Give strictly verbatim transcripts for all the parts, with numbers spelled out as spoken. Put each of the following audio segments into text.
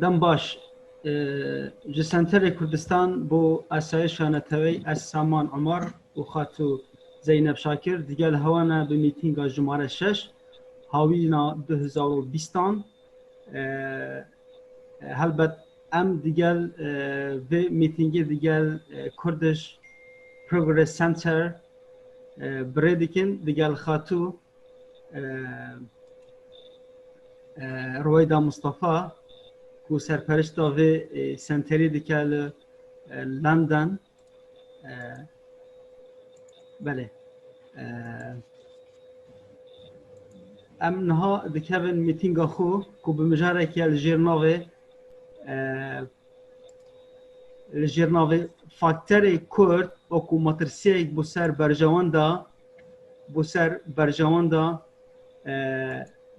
Dem baş. E, ji Senterê Kurdistan bo Asayişa Neteweyî, ez Saman Umar û Xatû Zeynep Şakir digel hewa ne bi mîtînga jimare şeş, hawîna du hezar û bîstan. E, helbet em digel, e, vê mîtîngê digel, e, Kurdish Progress Center, e, bi rê dikin, digel Xatû, e, e, Ruweyda Mustafa, ku serperişta vê, e, senterî dike li, e, London. E, belê. E, em niha dikevin mîtînga xwe ku bi mijareke li jêr navê, e, li jêr navê faktorê Kurd wekû metirsiyek bo ser berjewenda, bo ser berjewenda, e,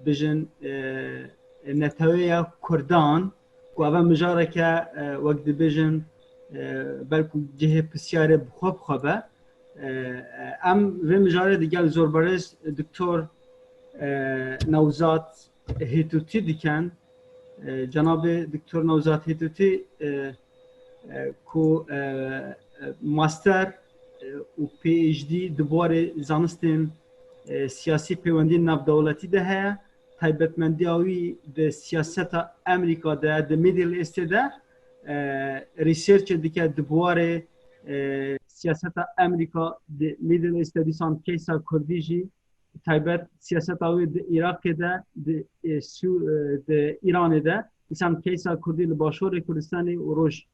bijin, e, neteweya Kurdan, ku eve mijareke, e, wek dibêjin, e, belkû cihê pisyarê bi xwe bi xwe be. E, e, em vê mijarê digel zorberêz Doktor, e, Newzat Hêtûtî dikin. E, Cenabê Doktor Newzat Hêtûtî, e, e, ku, e, e, master, e, û P H D di warê zanistên, e, siyasî peywendiyên navdewletî de heye. Taybetmendiya wî di siyaseta Amerîka de, di Middle Eastê de, e, researchê dike di warê, e, siyaseta Amerîka di Middle Eastê, dîsan keysa Kurdî jî, taybet siyaseta wê di Iraqê de, di, e, Sû-, e, di Îranê de, dîsan keysa Kurdî li Başûrê Kurdistanê û Roj, e,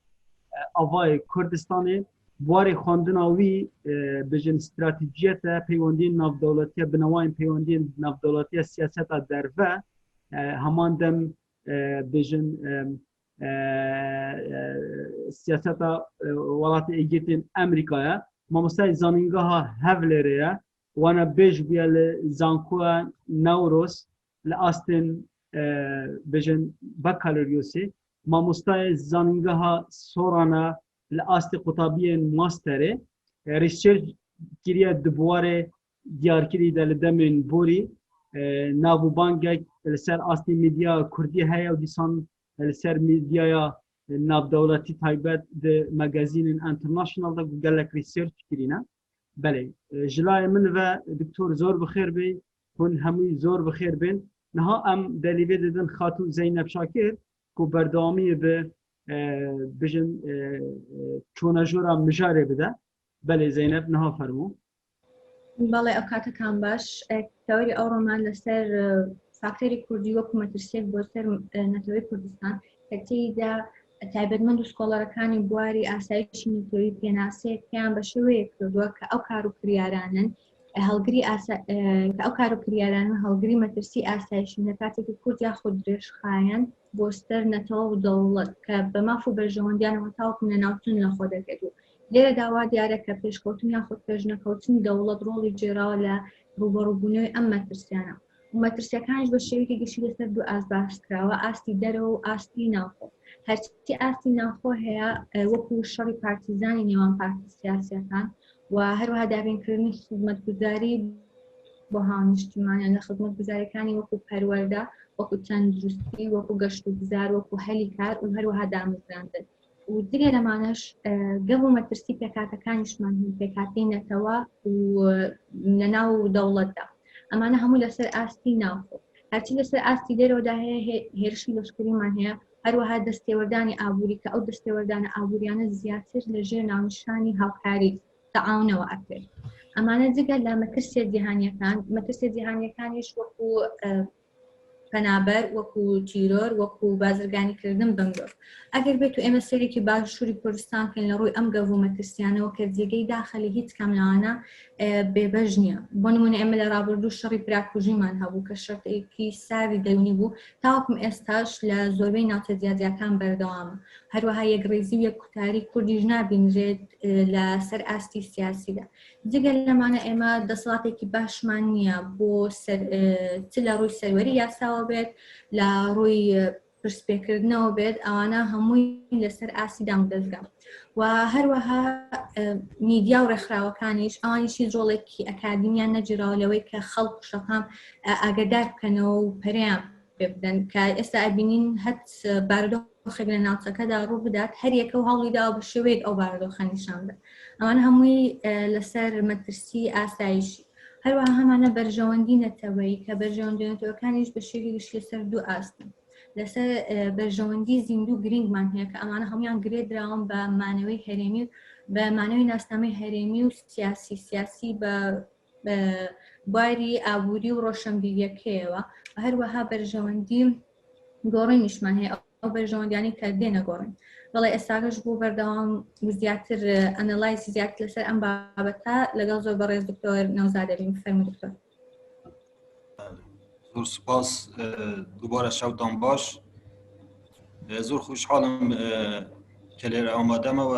avayê Kurdistanê, bi warê xwendina wî, e, bijin stratejiyete peywendiyên navdewletiye, binewayên peywendiyên navdewletiye siyaseta derve, e, heman dem, e, bijin, e, e, e, siyaseta, e, welatê êgîtên Amerîka ye. Mamostayê zanîngeha Hewlêrê ye. Wana bêj bûye li zankoya Newroz li astên, e, bijin, bakaloriyosê. Mamostayê zanîngeha Soran e li astê qutabiyên masterê. E, research kiriye di buwarê diyarkirî de li demên borî, e, nav û bangek li ser astê medya kurdî heye û dîsan li ser medyaya navdewletî taybet di magazînên international de gelek research kirîne. Belê, e, ji layê min ve Doktor zor bi xêr bê, hûn hemû zor bi xêr bên. Niha em delîvê didin Xatû Zeynep Şakir, ku berdewamiyê bi, e, bijin, e, e, çonajora mijarê bide. Belê Zeynep, niha fermo. بەڵێ، ئەو کاتەکان باش. ئە، تەوەری ئەوڕۆمان لەسەر، ئە، فاکتەری کوردی وەکو مەترسیەک بۆ سەر، ئە، نەتەوەی کوردستان، کە تێیدا تایبەتمەند و سکۆڵەرەکانی بواری ئاسایشی نەتەوەی پێناسەیەک پێیان بە شێوەیەک کردووە کە ئەو کار و کریارانن، ئە، هەڵگری ئاسا-، ئە، کە ئەو کار و کریارانە هەڵگری مەترسی ئاسایشی لە کاتێکی کورت یاخود درێژخایەن بۆ سەر نەتەوە و دەوڵەت کە بە ماف و بەرژەوەندیانەوە تاوەکو نەناوچوون لەخۆ دەگرێت و لێرەدا وا دیارە کە پێشکەوتن یاخود پێشنەکەوتنی دەوڵەت ڕۆڵی گێڕاوە لە ڕوبەڕووبوونەوەی ئەم مەترسیانە. و مەترسیەکانیش بە شێوەیەکی گشتی لەسەر دوو ئاست باس کراوە، ئاستی دەرەوە و ئاستی ناوخۆ. هەرچی ئاستی ناوخۆ هەیە، ئە، وەکو شەڕی پارتیزانی نێوان پارتی سیاسیەکان و هەروەها دابینکردنی خزمەتگوزاری بۆ هاونیشتیمانیان لە خزمەتگوزاریەکانی وەکو پەروەردە، وەکو تەندروستی، وەکو گەشت و گوزار، وەکو هەلی کار و هەروەها دامەزراندن. و جگە لەمانەش، ئە، گەڤ و مەترسی پێکاتەکانیشمان هەیە، پێکاتی نەتەوە و لە ناو دەوڵەتدا. ئەمانە هەموو لەسەر ئاستی ناوخۆ. هەرچی لەسەر ئاستی دەرەوەدا هەیە، هێ-، هێرشی لەشکریمان هەیە، هەروەها دەستێوەردانی ئابووری کە ئەو دەستێوەردانە ئابووریانە زیاتر لە ژێر ناونیشانی هاوکاری تەعاونەوە ئەکرێت. ئەمانە جگە لە مەترسیە جیهانیەکان، مەترسیە جیهانیەکانیش وەکو، ئە، پەنابەر، وەکو تیرۆر، وەکو بازرگانیکردن بە مرۆڤ. ئەگەر بێت و ئێمە سەیرێکی باشووری کوردستان بکەین لە ڕووی ئەم گەڤ و مەترسیانەوە کە جێگەی داخە لە هیچ کام لەوانە، ئە، بێبەش نییە. بۆ نمونە ئێمە لە ڕابردوو شەڕی براکوژیمان هەبوو کە شەڕێکی ساردی دەرونی بوو، تاوەکم ئێستاش لە زۆربەی ناوچە جیاجیاکان بەردەوامە. هەروەها یەکڕێزی و یەکگوتاری کوردیش نابینرێت، ئە، لە سەر ئاستی سیاسیدا. جگە لەمانە ئێمە دەسەڵاتێکی باشمان نییە بۆ سەر، ئە، چ لە ڕووی سەروەری یاساوە بێت، لە ڕووی، ئە، پرسپێکردنەوە بێت، ئەوانە هەمووی لەسەر ئاستی دامودەزگا. و هەروەها، ئە، میدیا و ڕێکخراوەکانیش، ئەوانیشی ڕۆڵێکی ئەکادیمیان نەگیراوە لەوەی کە خەڵک و شەقام، ئە، ئاگادار بکەنەوە و پەرەیان پێ بدەن، کە ئێستا ئەبینین هەت، ئە، بارودۆخ بارودۆخێک لە ناوچەکەدا ڕوو بدات، هەر یەکە و هەوڵی دا بە شێوەیەک ئەو بارودۆخە نیشان بدات. ئەمانە هەمووی لەسەر مەترسی ئاسایشی. هەروەها هەمانە بەرژەوەندی نەتەوەیی، کە بەرژەوەندی نەتەوەکانیش بە شێوەیەکی گشت لەسەر دوو ئاستن. لەسەر بەرژەوەندی زیندوو گرنگمان هەیە، کە ئەمانە هەمویان گرێدراون بە مانەوەی هەرێمی و بە مانەوەی ناسنامەی هەرێمی و سیاسی، سیاسی بە بواری ئابووری و ڕۆشنبیریەکەیەوە. هەروەها بەرژەوەندی گۆڕینیشمان هەیە، ئەو بەرژەوەندیانەی کە دێنە گۆڕین. بەڵێ ئێستاگەش بۆ بەردەوام و زیاتر ئەنەلایز زیاتر لەسەر ئەم بابەتە لەگەڵ زۆر بەڕێز دکتۆر نەوزادە بین. بفەرمو دکتۆر. زۆر سوپاس. دووبارە شەوتان باش. زۆر خۆشحاڵم کە لێرە ئامادەمە و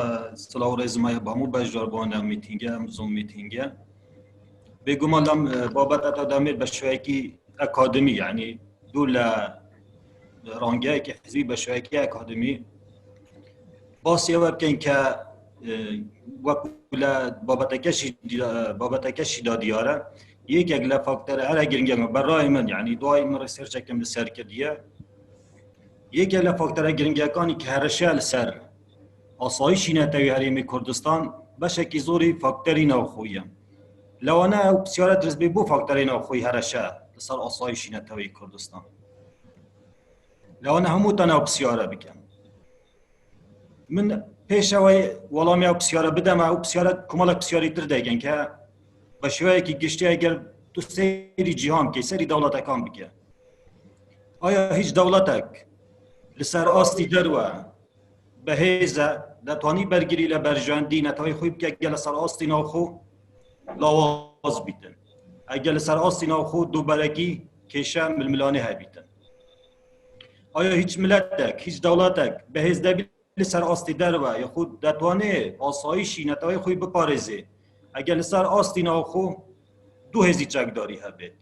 سڵاو ڕێزمایە بە هەموو بەشداربووان لە میتینگە، ئەم زوم میتینگە. بێگومان لەم بابەتە تا دەمێت بە شێوەیەکی ئەکادمی، یعنی دوور لە ڕانگەیەکی حزبی، بە شێوەیەکی ئەکادمی باسی ئەوە بکەین کە وەکو لە بابەتەکەشی بابەتەکەشی دا دیارە، یەکێک لە فاکتەرە هەرە گرنگە بەڕای من، یعنی دوای من ڕێسێرچێکم لەسەر کردیە، یەکێک لە فاکتەرە گرنگەکانی کە هەرەشە لەسەر ئاسایشی نەتەوەی هەرێمی کوردستان بەشێکی زۆری فاکتەری ناوخۆیە. لەوانە ئەو پرسیارە دروست بێ بۆ فاکتەری ناوخۆی هەرەشە لەسەر ئاسایشی نەتەوەی کوردستان. لەوانە هەموو تەنها پرسیارە بکەم. من پێشەوەی وەڵامی ئەو پرسیارە بدەمە، ئەو پرسیارە کۆمەڵێک پرسیاری تر دەگەن کە بە شێوەیەکی گشتی ئەگەر تو سەیری جیهان بکەی، سەیری دەوڵەتەکان بکە، ئایا هیچ دەوڵەتێک لەسەر ئاستی دەروە بەهێزە دەتوانی بەرگری لە بەرژەوەندی نەتەوەی خۆی بکە گە لەسەر ئاستی ناوخۆ لاواز بیتن؟ ئەگەر لەسەر ئاستی ناوخۆ دووبەرەکی کێشە ململانێ هەبیتن، ئایا هیچ ملەتێک، هیچ دەوڵەتێک بەهێز دەبی لەسەر ئاستی دەروە یاخود دەتوانێ ئاسایشی نەتەوەی خۆی بپارێزێ ئەگەر لەسەر ئاستی ناوخۆ دوو هێزی چەکداری هەبێت؟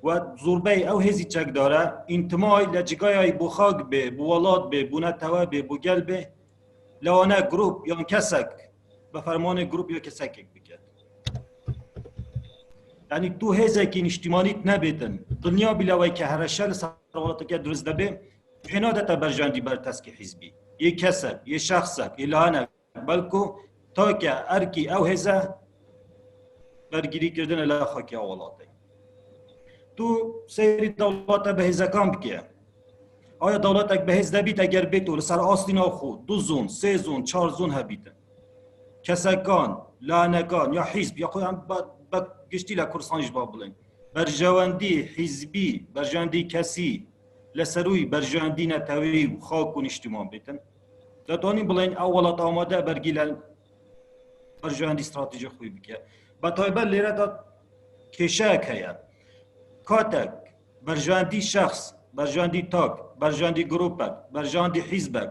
و زۆربەی ئەو هێزی چەکدارە ئینتمای لە جگایای بۆ خاک بێ، بۆ وڵات بێ، بۆ نەتەوە بێ، بۆ گەل بێ، لەوانە گروپ یان کەسێک بە فەرمانێ گروپ یا کەسێکێک بکات. یعنی تو هێزێکی نیشتیمانیت نەبێتن، دڵنیا بی لەوەی کە هەرەشە لەسەر وڵاتەکە دروست دەبێ، پێ نادەتە بەرژەوەندی بەرتەسکی حیزبی، یە کەسێک، یە شەخسێک، یە لایەنێک، بەڵکو تاکە ئەرکی ئەو هێزە بەرگیریکردنە لە خاکی ئەو وڵاتەی. تو سەیری دەوڵەتە بەهێزەکان بکە. ئایا دەوڵەتێک بەهێز دەبیت ئەگەر بێت و لەسەر ئاستی ناوخۆ دوو زۆن، سێ زۆن، چار زۆن هەبیتن؟ کەسەکان، لایەنەکان یا حیزب یا خۆیان بە گشتی لە کوردستانیش با بڵێن، بەرژەوەندی حیزبی، بەرژەوەندی کەسی لە سەروی بەرژەوەندی نەتەوەیی و خاک و نیشتیمان بێتن، دەتوانین بڵێن ئەو وڵات ئامادە بەرگی لە بەرژەوەندی استراتیژی خۆی بکە. بە تایبەت لێرەدا کێشەیەک هەیە. کاتێک بەرژەوەندی شەخس، بەرژەوەندی تاک، بەرژەوەندی گروپێک، بەرژەوەندی حیزبێک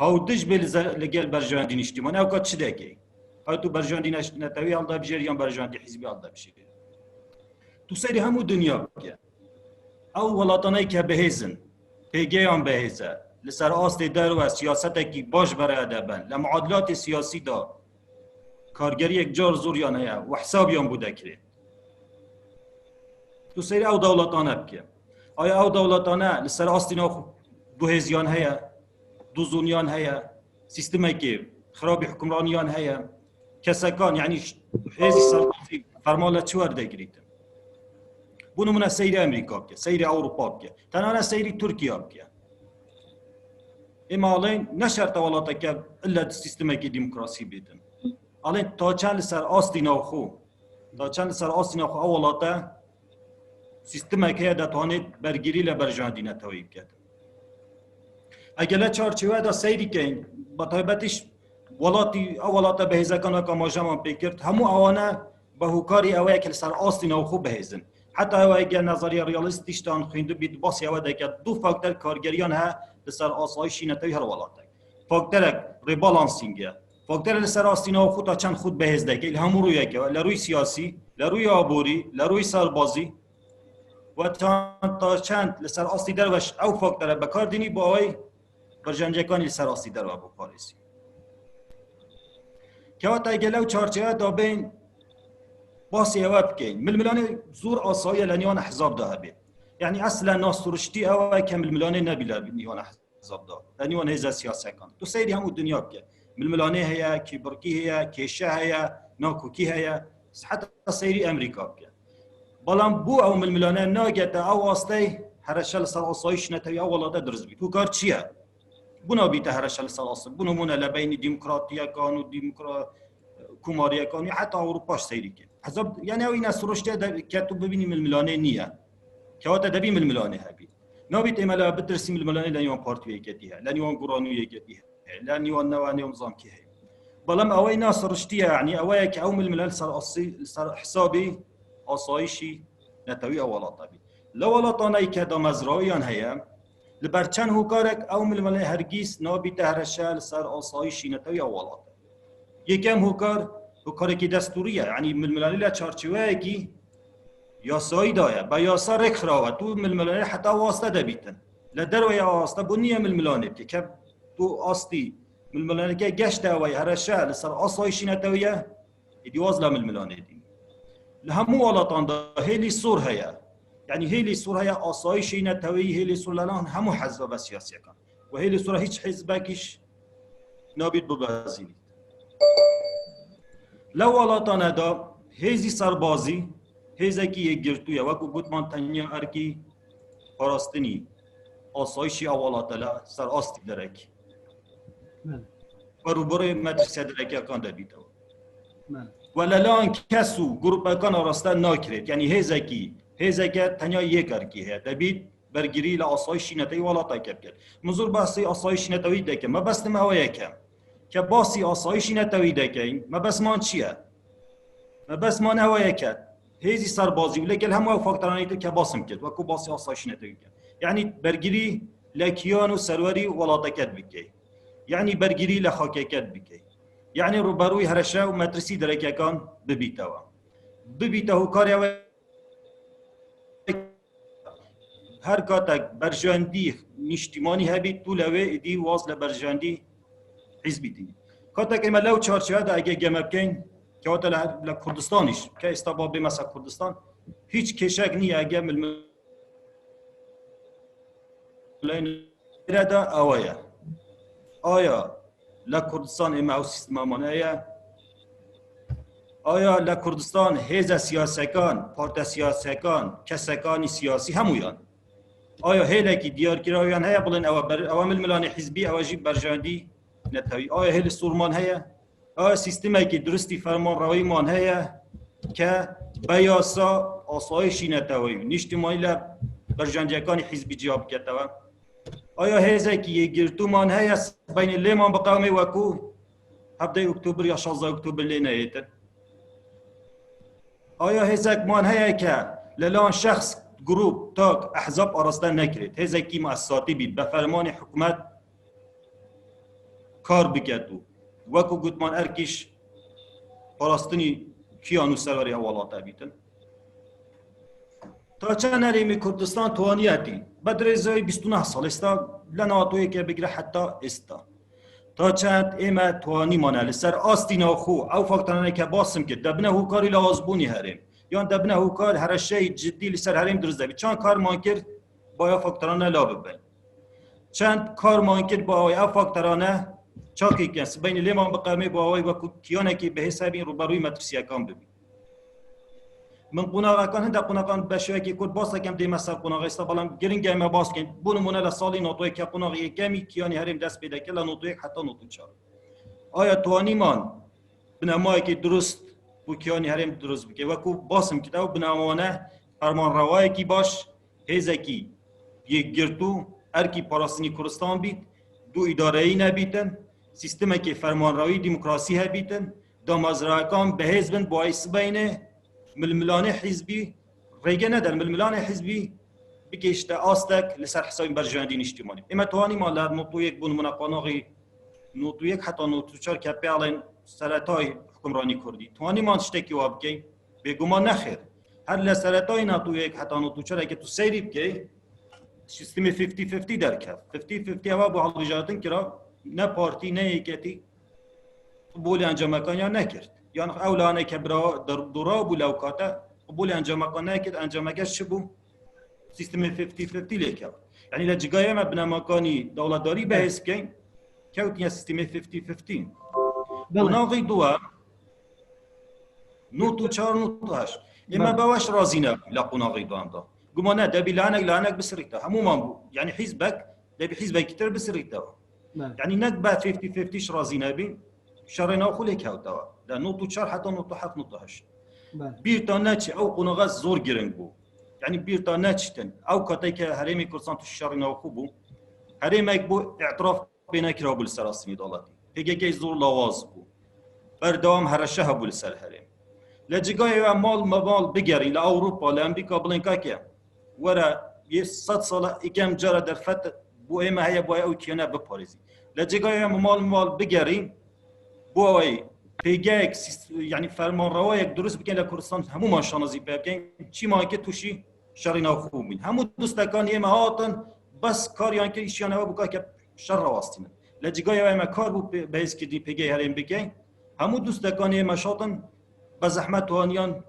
هاودژ بێ لە زە-، لەگەل بەرژەوەندی نیشتیمان، ئەو کات چ دەکەی؟ ئەو تو بەرژەوەندی نەش-، نەتەوەی هەڵدەبژێری یان بەرژەوەندی حیزبی هەڵدەبژێری؟ تو سەیری هەموو دنیا بکە. ئەو وڵاتانەی کە بەهێزن، پێگەیان بەهێزە، لەسەر ئاستێ دەروە سیاسەتێکی باش بەڕێوە دەبەن، لە معادلاتی سیاسیدا کارگەریەک جار زۆریان هەیە و حسابیان بۆ دەکرێت. تو سەیری ئەو دەوڵەتانە بکە. ئایا ئەو دەوڵەتانە لەسەر ئاستی ناوخۆ دوو هێزیان هەیە، دوو زۆنیان هەیە، سیستمێکی خراپی حکومڕانیان هەیە، کەسەکان، یعنی هێزی سەربازی فەرمان لە چی وەردەگریتن؟ بۆ نمونە سەیری ئەمریکا بکە، سەیری ئەوروپا بکە، تەنانە سەیری تورکیا بکە. ئێمە ئەڵێن نەشەرتە وڵاتەکە ئللا سیستمێکی دیموکراسی بێتن. ئەڵێن تا چەند لەسەر ئاستی ناوخۆ، تا چەند لەسەر ئاستی ناوخۆ ئەو وڵاتە سیستمێک هەیە دەتوانێت بەرگیری لە بەرژەوەندی نەتەوەیی بکات. ئەگەر لە چارچێوەدا سەیری کەین، بە تایبەتیش وڵاتی، ئەو وڵاتە بەهێزەکان وەکە ماژەمان پێکرد، هەموو ئەوانە بە هۆکاری ئەوەیە کە لەسەر ئاستی ناوخۆ بەهێزن. حتا ئەوەیە گەر نەزەریە ڕیالیستیشتان خوێندبیت، باسی ئەوە دەکات دوو فاکتەر کارگەریان هەیە لەسەر ئاسایشی نەتەوەی هەر وڵاتێک. فاکتەرێک ڕێباڵانسینگە. فاکتەرە لەسەر ئاستی ناوخۆ تا چەند خود بەهێز دەکەی لە هەموو ڕوویەکەوە، لە ڕووی سیاسی، لە ڕووی ئابووری، لە ڕووی سەربازی، و چەند تا چەند لەسەر ئاستی دەروەش ئەو فاکتەرە بەکاردینی بۆ ئەوەی بەرژەوەندیەکانی لەسەر ئاستی دەروە بپارێزی. کەواتە ئەگەر لەو چارچێوەدا بین باسی ئەوە بکەین، ململانێ زۆر ئاساییە لە نێوان ئەحزابدا هەبێت. یعنی ئەسلەن ناسروشتی ئەوە کە ململانێ نەبی لە نێوان ئەحزاب. hezab da. Tenê wan hêza siyasekan. Tu seyrî hemû dinya bike. Milmilanê heye, kêbirkî heye, kêşe heye, nakokî heye. Heta seyrî Amerîka bike. Belam bû ew milmilane nagete ew astey hereşe li ser asayîş netewî ew welate dirist bît. Hûkar çi ye? Bûna bîte hereşe li ser asayîş. Bû nimûne li beynî demokratiyekan û demokra-, komariyekan û heta Ewropa seyrî ke. Hezab, yani ew îne siruştiye de ke tu bibînî milmilanê niye. Kewate debî milmilanê hebî. Nabît ême le bitirsî milmilanê le nîwan partî yeketî he. Le nîwan guranû yeketî he. Le nîwan newa nîwan zamkî he. Belam ew îne siruştiye, yani ew ye ke ew milmilan li ser asî, li ser hesabî asayîşî netewî ew welata bî. Li welatana ke damezrawiyan heye, li ber çend hûkarek ew milmilanê hergîz nabîte hereşe li ser asayîşî netewî ew welata. Yekem hûkar, hûkarekî destûrî ye. Yanî milmilanî le çarçeweyekî yasayî daye. Be yasa rêk xirawe. Tu milmilanî heta waste de bîtin. Li derve ya waste bû niye milmilanê bike. Ke tu astî milmilaneke geşte ew hereşe li ser asayîşî netewî ye, êdî waz le milmilanê dî. Li hemû welatan de hêlî sor heye. Yanî hêlî sor heye, asayîşê netewî hêlî sor le lan hemû hezba ve siyasiyekan. Ve hêlî sor hîç hizbekîş nabît bibezînît. Li welatane de hêzî serbazî, hêzekî yekgirtû ye, wekû gotman tenya erkî parastinî, asayîşî ew welate li ser astî derek. Belê. Berûberê metrîse derekekan de bîte. Belê. Ve li lan kes û grupekan araste nakirêt. Yanî hêzekî, hêzeke tenya yek erkî heye. Debît bergirî li asayîşî netewî welateke biket. Min zor behsî asayîşî netewî dike. Mebestim ew yeke. Ke basî asayîşî netewî dikeyin, mebesman çi ye? Mebesman ew yeke. Hêzî serbazî û legel hemû ew faktoranê dir ke basim kir. Wekû basî asayîşî netewî kir. Yanî bergirî li kiyan û serwerî welateke dibike. Yanî bergirî li xakeke dibike. Yanî rûberûyî hereşe û metrîsî derekekan bibîte we. Bibîte hûkarê we her katek berjandî nîştîmanî hebî, tu lewê êdî waz li berjandî hizbî dî. Katek ême lew çarçewe de ege geme bikeyn, kewate li, li Kurdistan îş, ke êsta ba bê mesela Kurdistan, hîç kêşek nîye ege milmileyne de ewe ye. Aya li Kurdistan ême ew sîstema mane ye? Aya li Kurdistan hêze siyasekan, parte siyasekan, kesekanî siyasî hemûyan? Aya hêlekî diyarkirawiyan heye, bilên ewe ber-, ewe milmilanê hizbî, ewe jî berjandî netewî? Aya hêlî sûrman heye? Aya sîstemekî duristî fermanrewîman heye ke be yasa asayişî neteweyî, nîştîmanî le berjandiyekanî hizbî ciya biketewe? Aya hêzekî yekgirtûman heye, beynê lêman biqewimê wekû hevdeh Oktober ya şazdeh Oktober lê neyêtin? Aya hêzekman heye ke li lan şexs, grûp, tak, ehzab araste nekirêt? Hêzekî muesisatî bît, be fermanê hikûmet kar biket û wekû gotman erkîş parastinî kiyan û serwerê ew welate bîtin? Ta çend herêmê Kurdistan twaniyetî? Be dirêzayî bîst û neh sal, êsta li natoyeke bigire heta êsta. Ta çend ême twanîmane li ser astî naxwe ew faktoranê ke basim kir, debine hûkarî lawazbûnî herêm, yan debine hûkar hereşeyî cidî li ser herêm dirust debî? Çend karman kir, baya faktorane la bibeyn? Çend karman kir, bawê ev faktorane çakê ke sibeynî lêman biqewimê, bawê wekû kiyanekî bihêz hebîn rûberûyî metrîsiyekan bibîn? Min qonaxekan, hinde qonaxan beşekî kurt bas dikim, dême ser qonaxê êsta, belam giring e me bas bikin. Bo nimûne li salî natoyê ke qonax yekemî kiyanî herêm dest pê dike, li natoyek heta noto çar. Aya twanîman binemayekî durust bo kiyanî herêm durust bike? Wekû basim kir, ew binemayane fermanrewayekî baş, hêzekî yekgirtû, erkî parastinî Kurdistan bît, du îdareyî nebîtin, sîstemekê fermanrewî demokrasî hebîtin, damezrayekan bihêz bin, bo ey sibeynê milmilanê hizbî rêge neder, milmilanê hizbî bigihîşte astek li ser hesabî berjewendî nîştîmanî. Ême twanîman li her notûyek bo nimûne qonaxî notûyek heta notûçar ke pêlên seretayî hukimranî kurdî, twanîman tiştekî wa bikeyn? Bêguman nexêr. Her li seretayî notûyek heta notûçar eke tu seyrî bikey, sîstemê fifty fifty derket. Fifty fifty ewa bû hilbijartin kira, ne partî ne yeketî qibûlê encamekan ya nekird. Yan ew laneke bira der-, dora bû lewkate, qibûlê encamekan nekird, encameke çi bû? Sîstemê fifty fifty lê kewt. Yanî li cigayê me binemakanî dewletdarî behs bikeyn, kewtiye sîstemê fifty fifty. Belê. Qonaxî duwa nod û çar nod û heşt. Ê me Belê. Beweş razî nebû li qonaxî duwan da. Guma ne, debî lanek lanek bisirîte. Hemûman bû. Yanî hîzbek, debî hîzbekî tir bisirîte. Belê. Yanî nek be fifty fifty ji razî nebîn, şerê nav xwe lê kewtewa. Li nod û çar heta nod û heft nod û heşt. Belê. Bîr ta neçî, ew qonaxa zor giring bû. Yanî bîr ta neçîtin. Ew kateke herêmê Kurdistan tu şerî nav xwe bû. Herêmek bû, îtiraf pê nekirabû li ser astînê daletî. P K K zor lawaz bû. Berdewam hereşe hebû li ser herêm. Li cigayê we mal meval bigerî, li Ewropa, li Amerîka bilên kake. Were yê sed sala ikem cara derfet bo ême heye, bo ew kiyane biparêzî. Li cigayê we mal meval bigerî, bo ew pêgeyek, sîst-, yanî fermanrawayek dirust bikin li Kurdistan hemûman şanazî pê bikin. Çî ma ki tûşî şerî nav xwe bûn. Hemû dostekan ême hatin, bes kariyan kir, îşiyan ewe bû ka ke şer rawastînin. Li cigayê we me kar bû pê-, behs kirdî pêgeyê herêm bikin. Hemû dostekan ême şatin, be zehmet waniyan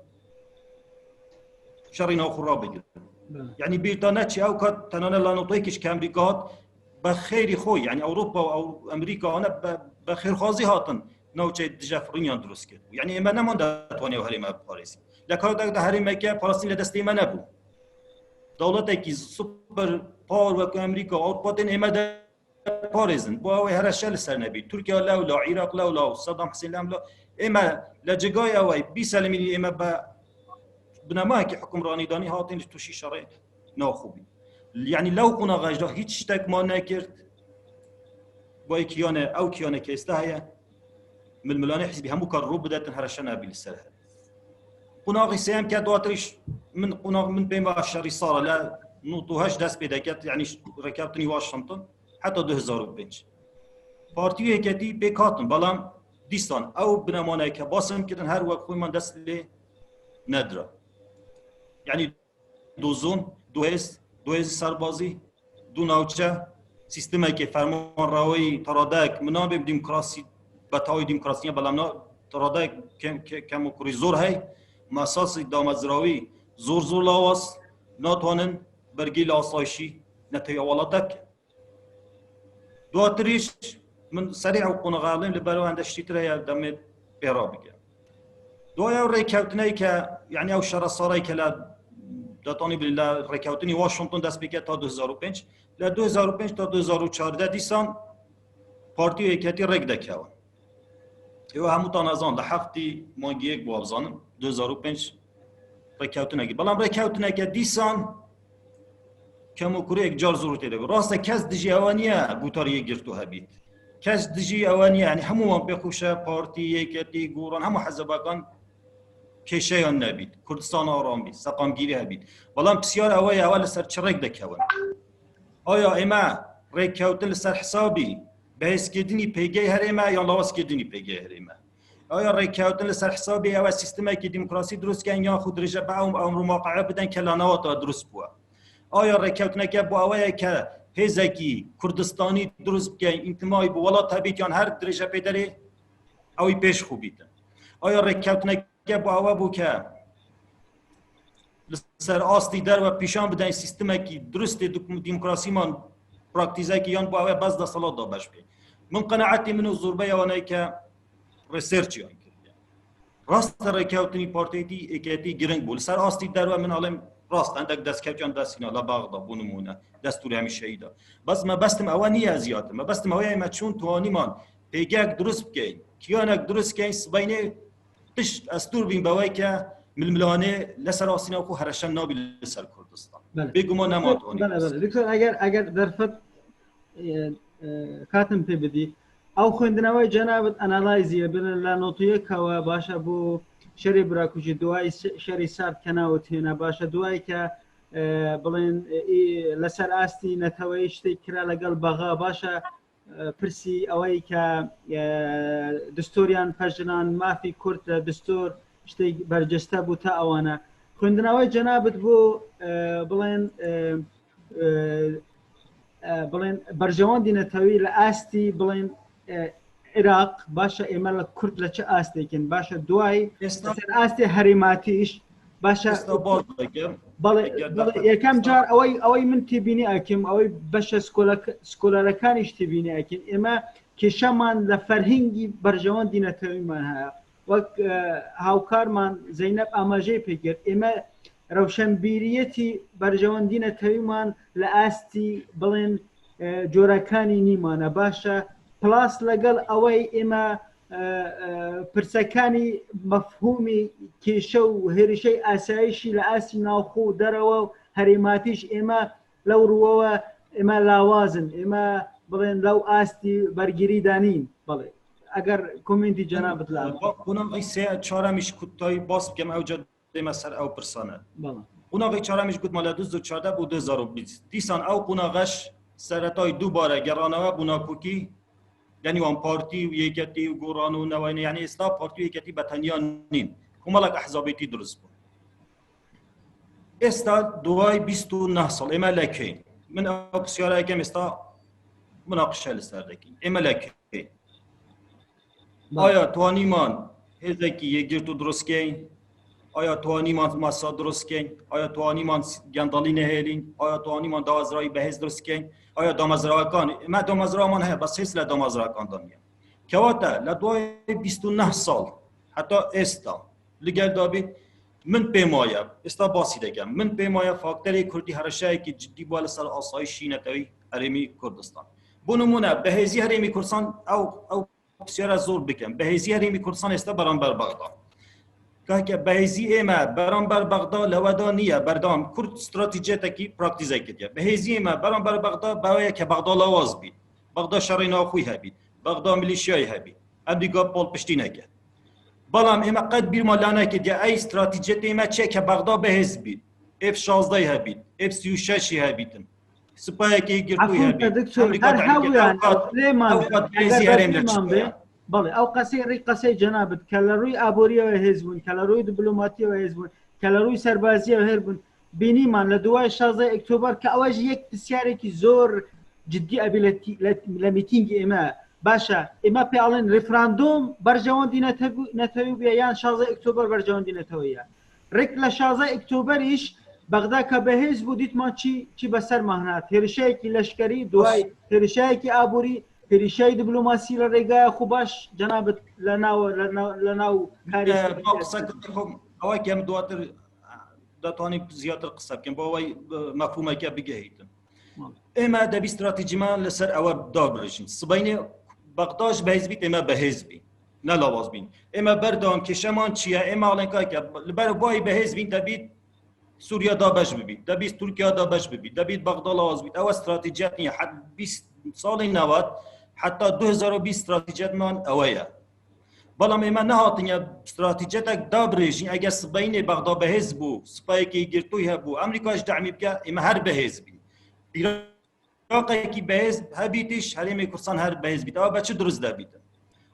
şerî nav xwe rabigirin. Belê. Yanî bîr ta neçî ew kat tenane la notoyekî ji ke Amerîka hat, be xêrî xwe, yanî Ewropa û Ew-, Amerîka ane be, be xêrxwazî hatin navçeyê dije firînyan dirust kir. Yanî ême neman detwanê ew herême biparêzî. Li karotek de herêmeke parastin li destê me nebû. Dewletekî super power wekî Amerîka û Ewropa tên ême de parêzin. Bo ew ê hereşe li ser nebî. Tirkiye lewla, Iraq lewla û Saddam Hussein lewla. Ême li cigayê ew ê bîselimînî ême be binemahekî hukimranî danî hatin ji tûşî şerê nav xwe bîn. Yanî lew qonaxa jî de hîç tiştek ma nekird. Bo ê kiyane, ew kiyane ke êsta heye, milmilanê hizbî hemû kar rû bidetin, hereşe nebî li ser her. Qonaxî sêyem ke duatirîş min qonax min pê me şerî sara le nod û heşt dest pê deket, yanî rêkewtinî Washington heta du hezar û pênc. Partî û yeketî pêk hatin, belam dîsan ew binemaneke basim kirin her wek xwe man dest lê nedira. Yanî du zon, du hêz, du hêzî serbazî, du navçe, sîstemekê fermanrawayî, taradek, min nabêm demokrasî, betawî demokrasî ye, belam na taradek kem, ke-, kem û kurî zor hey, mesasî damezrawî zor zor lawaz, natwanin bergî li asayişî netewiya welate bikin. Duatirîş min serî ew qonaxa elêm li ber wende ştîtir heye demê pê rabike. Duaya ew rêkewtineyê ke, yanî ew şera sarayê ke le detanî bi le rêkewtinî Washington dest pê ke ta du hezar û pênc, le du hezar û pênc ta du hezar û çardeh dîsan partî û yeketî rêk dekewin. Ew hemû tan ezan li heftî mangiyek bû, bizanim, du hezar û pênc rêkewtinekî. Belam rêkewtineke dîsan kem û kurê yek car zor tê de bû. Rast e, kes dijî ewe niye gotariyê girto hebît. Kes dijî ewe niye. Yanî hemû wan pê xweş e, partî, yeketî, goran, hemû hezebakan kêşeyan nebît. Kurdistan aram bît, seqamgîrî hebît. Belam pisyar ewe ye, ewe li ser çi rêk dekewin? Aya ême rêkkewtin li ser hesabî behêzkirdinî pêgehê herême yan lawazkirdinî pêgehê herême? Aya rêkkewtin li ser hesabî ew e sîstemekî demokrasî dirust kein yan xwe dirêje be ew emrû maqe'e bidin ke la newata dirust bûye? Aya rêkkewtineke bo ewe ye ke hêzekî Kurdistanî dirust bikein, întimayî bi welat hebît yan her dirêje pêderê ewî pêş xwe bîtin? Aya rêkkewtineke bo ewe bû ke li ser astî derve pîşan bidin sîstemekî dirustê dîm-, demokrasî man praktîzekî yan bo ewe bes desthilat da beş bê? Min qenaetê min û zorbeya wan e ke researchiyan kiriye. Rast e rêkewtinî partiyetî êketî giring bû. Li ser astî derve min alêm rast e, hindek destkevtiyan destîna li Bexda, bo nimûne, destûrê hemîşeyî de. Bes mebestim ewe niye ez yatim. Mebestim ewe ye me çûn tuwanîman pêgek dirust bikeyn, kiyanek dirust keyn, sibeynê tişt estûr bîn be wê ke milmilanê li ser astîna xwe hereşen nabî li ser Kurdistan. Belê. Bêguman nema tuwanî. Belê, belê. Doktor, eger, eger derfet, e, e, katin pê bidî, ew xwendinewey cenabit analayzî ye, bilin la notuyê kewe, başe bo şerê birakucî, duayî se-, şerî serd kena û têne, başe duayî ke, e, bilin, e, î, li ser astî neteweyî ştê kira legel Bexa, başe, e, pirsî ew ê ke, e, distûriyan pejirand, mafî Kurd li distûr, tiştê berceste bû te ewane. Xwendina we cenabit bû, e, bilên, e, e, e, bilên berjewendî netewî li astî, bilên, e, Iraq, baş e ême li Kurd li çi astê kin, baş e duayî, Êsta- ser astê herêmatîş, baş e Êsta baş dikim. بەڵێ، بەڵێ، یەکەم جار ئەوەی، ئەوەی من تێبینی ئەکەم، ئەوەی بەشە سکۆلەکانیش تێبینی ئەکەن، ئێمە کێشەمان لە فەرهنگی بەرژەوەندی نەتەوەیمان هەیە. وەک هاوکارمان زەینەب ئاماژەی پێکرد، ئێمە ڕەوشەنبیریەتی بەرژەوەندی نەتەوەیمان لە ئاستی، بڵێن، جۆرەکانی نیمانە باشە، پلاس لەگەڵ ئەوەی ئێمە پرسەکانی مەفهومی کێشە و هێرشەی ئاسایشی لە ئاستی ناوخۆ و دەرەوە و هەرێماتیش ئێمە لەو ڕووەوە ئێمە لاوازن، ئێمە، بڵێن، لەو ئاستی بەرگیریدا نین. بەڵێ، ئەگەر کۆمێنتی جەنابت لا. قۆناغی سێ چارەمیش کوتایی باس بکەم، ئەوجا دێمە سەر ئەو پرسانە. قۆناغی چارەمیش گوتمە لە دوو هەزار و چواردە بۆ دوو هەزار و بیست. دیسان ئەو قۆناغەش سەرەتای دووبارە گەڕانەوە بۆ ناکۆکی لە نێوان پارتی و یەکێتی و گۆڕان و نەوەینە، یعنی ئێستا پارتی و یەکێتی بە تەنیا نین، کۆمەڵێک ئەحزابێتی دروست بوون. ئێستا دوای بیست و نۆ ساڵ ئێمە لە کەین؟ من ئەو پرسیارە ئەکەم، ئێستا مناقشە لەسەر دەکەین، ئێمە لە کەین؟ ئایا توانیمان هێزێکی یەکگرتوو دروست کەین؟ ئایا توانیمان مەسا دروست کەین؟ ئایا توانیمان گەندەڵی نەهێلین؟ ئایا توانیمان دامەزراوەی بەهێز دروست کەین؟ ئایا دامەزراوەکان، ئێمە دامەزراوەمان هەیە، بەس هێز لە دامەزراوەکاندا نییە. کەواتە لە دوای بیست و نۆ ساڵ هەتا ئێستا لەگەڵدا بیت، من پێم وایە، ئێستا باسی دەکەم، من پێم وایە فاکتەری کوردی هەڕەشەیەکی جدی بووە لەسەر ئاسایشی نەتەوەی هەرێمی کوردستان. بۆ نمونە، بەهێزی هەرێمی کوردستان، ئەو، ئەو پرسیارە زۆر بکەم، بەهێزی هەرێمی کوردستان ئێستا بەرامبەر بەغدا. کاکە، بەهێزی ئێمە بەرامبەر بەغدا لەوەدا نییە، بەردەوام کورد استراتیجێتێکی پراکتیزە کردیە. بەهێزی ئێمە بەرامبەر بەغدا بەوەیە کە بەغدا لاواز بیت، بەغدا شەڕی ناوخۆی هەبیت، بەغدا میلیشیای هەبیت، ئەمریکا پاڵپشتی نەکە. بەڵام ئێمە قەت بیرمان لا نەکردیە ئەی استراتیجێت ئێمە چیە کە بەغدا بەهێز بیت، ئێف شازدەی هەبیت، ئێف سی و شەشی هەبیتن، سپایەکی گرتووی هەبیت، ئەمریکا دەعمی کرد. ئەو قەت، ئەو قەت بەهێزی هەرێم لە چ بێ؟ بەڵێ، ئەو قەسەی، ڕێک قەسەی جەنابت کە لە ڕووی ئابووریەوە هێز بوون، کە لە ڕووی دیبلۆماتیەوە هێز بوون، کە لە ڕووی سەربازیەوە هێر بوون، بینیمان لە دوای شازدە ئۆکتۆبەر کە ئەوەش یەک پرسیارێکی زۆر جدی ئەبی لە تی-، لە، لە میتینگی ئێمە. باشە، ئێمە پێ ئەڵێن ریفراندۆم بەرژەوەندی نەتەوی، نەتەوی بێ یان شازدە ئۆکتۆبەر بەرژەوەندی نەتەوەیە. ڕێک لە شازدە ئۆکتۆبەریش بەغدا کە بەهێز بوو، دیتمان چی، چی بەسەرمان هات. هێرشەیەکی لەشکەری، دوای هێرشەیەکی ئابووری، هێرشەی دیبلۆماسی لە ڕێگای خۆ باش، جەنابت لە ناو، لە ناو، لە ناو کاری ئەوەی کە من دواتر دەتوانین زیاتر قسە بکەم، بۆ ئەوەی مەفهومەکە بگەهیتن. ئێمە دەبی استراتیجیمان لەسەر ئەوە دابرژین. سبەینێ بەغداش بەهێز بیت، ئێمە بەهێز بین، نە لاواز بین. ئێمە بەردەوام کێشەمان چییە؟ ئێمە ئەڵێن کاکە، لەبەر وای بەهێز بین، دەبیت سووریا دابەش ببیت، دەبیت تورکیا دابەش ببیت، دەبیت بەغدا لاواز بیت. ئەوە استراتیجیەت نییە. حەت بیست ساڵی نەوەت، حتا دوو هەزار و بیست استراتیجیەتمان ئەوەیە. بەڵام ئێمە نەهاتینە استراتیجیەتێک دابرێژین، ئەگەر سبەینێ بەغدا بەهێز بوو، سپایەکی گرتووی هەبوو، ئەمریکاش دەعمی بکە، ئێمە هەر بەهێز بین. عێراقێکی بەهێز هەبیتیش، هەرێمی کوردستان هەر بەهێز بیت. ئەوە بە چ دروست دەبیت؟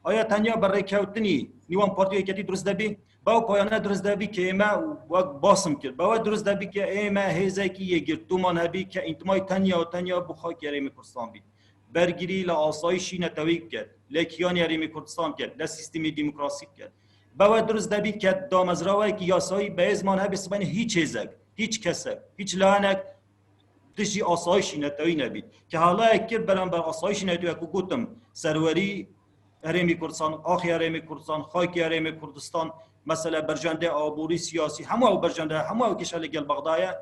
ئایا تەنیا بە ڕێککەوتنی نێوان پارتی و یەکێتی دروست دەبی؟ بەو پایانە دروست دەبی کە ئێمە وەک باسم کرد. بەوە دروست دەبی کە ئێمە هێزێکی یەکگرتوومان هەبی کە ئینتمای تەنیا و تەنیا بۆ خاکی هەرێمی کوردستان بیت. بەرگری لە ئاسایشی نەتەوەیی بکەت، لە کیانی هەرێمی کوردستان بکەت، لە سیستمی دیموکراسی بکەت. بەوە دروست دەبیت کە دامەزراوەیەکی یاسایی بەهێزمان هەبێ، سبەینێ هیچ هێزێک، هیچ کەسێک، هیچ لایەنێک دژی ئاسایشی نەتەوەیی نەبیت. کە هەڵەیەک کرد بەرامبەر ئاسایشی نەتەوەیی، وەکو گوتم، سەروەری هەرێمی کوردستان، ئاخی هەرێمی کوردستان، خاکی هەرێمی کوردستان، مەسەلە بەرژەندە ئابووری، سیاسی، هەموو ئەو بەرژەندە، هەموو ئەو کێشە لەگەڵ بەغدایە،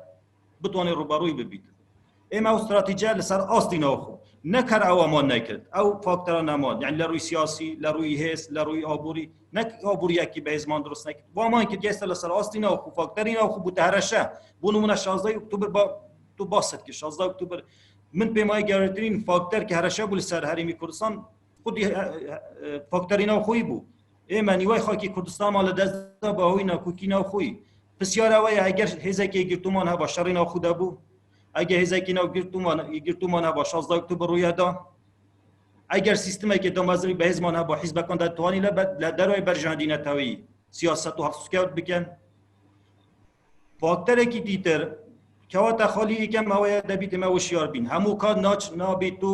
بتوانێت ڕوبەڕووی ببیت. ئێمە ئەو استراتیجیە لەسەر ئاستی ناوخۆ نەکەر ئەوەمان نەکرد، ئەو فاکتەرە نەمان، یعنی لە ڕووی سیاسی، لە ڕووی هێز، لە ڕووی ئابووری، نەک ئابووریەکی بەهێزمان دروست نەکرد. وامان کرد ئێستا لەسەر ئاستی ناوخۆ، فاکتەری ناوخۆ بوو تە هەرەشە. بۆ نمونە شازدە ئۆکتۆبەر با، تو باست کرد، شازدە ئۆکتۆبەر من پێم وایە گەورەترین فاکتەر کە هەرەشە بوو لەسەر هەرێمی کوردستان، خودی، ئە، ئە، ئە، فاکتەری ناوخۆیی بوو. ئێمە نیوای خاکی کوردستانمان لە دەستدا بە هۆی ناکۆکی ناوخۆیی. پرسیارە ئەوەیە، ئەگەر هێزێکی یەکگرتوومان هەبا شەڕی ناوخۆ دەبوو؟ ئەگەر هێزێکی ناوگرتوومان، یەکگرتوومان هەبا شازدە ئۆکتۆبەر ڕوویەدا؟ ئەگەر سیستمێکی دامەزراوی بەهێزمان هەبا حیزبەکان دەتوانی لە بە، لە دەرەوەی بەرژەوەندی نەتەوەیی سیاسەت و هەڵسوکەوت بکەن؟ فاکتەرێکی دیتر، کەواتە خاڵی یەکەم ئەوەیە دەبیت ئێمە وشیار بین. هەموو کات ناچ نابیت و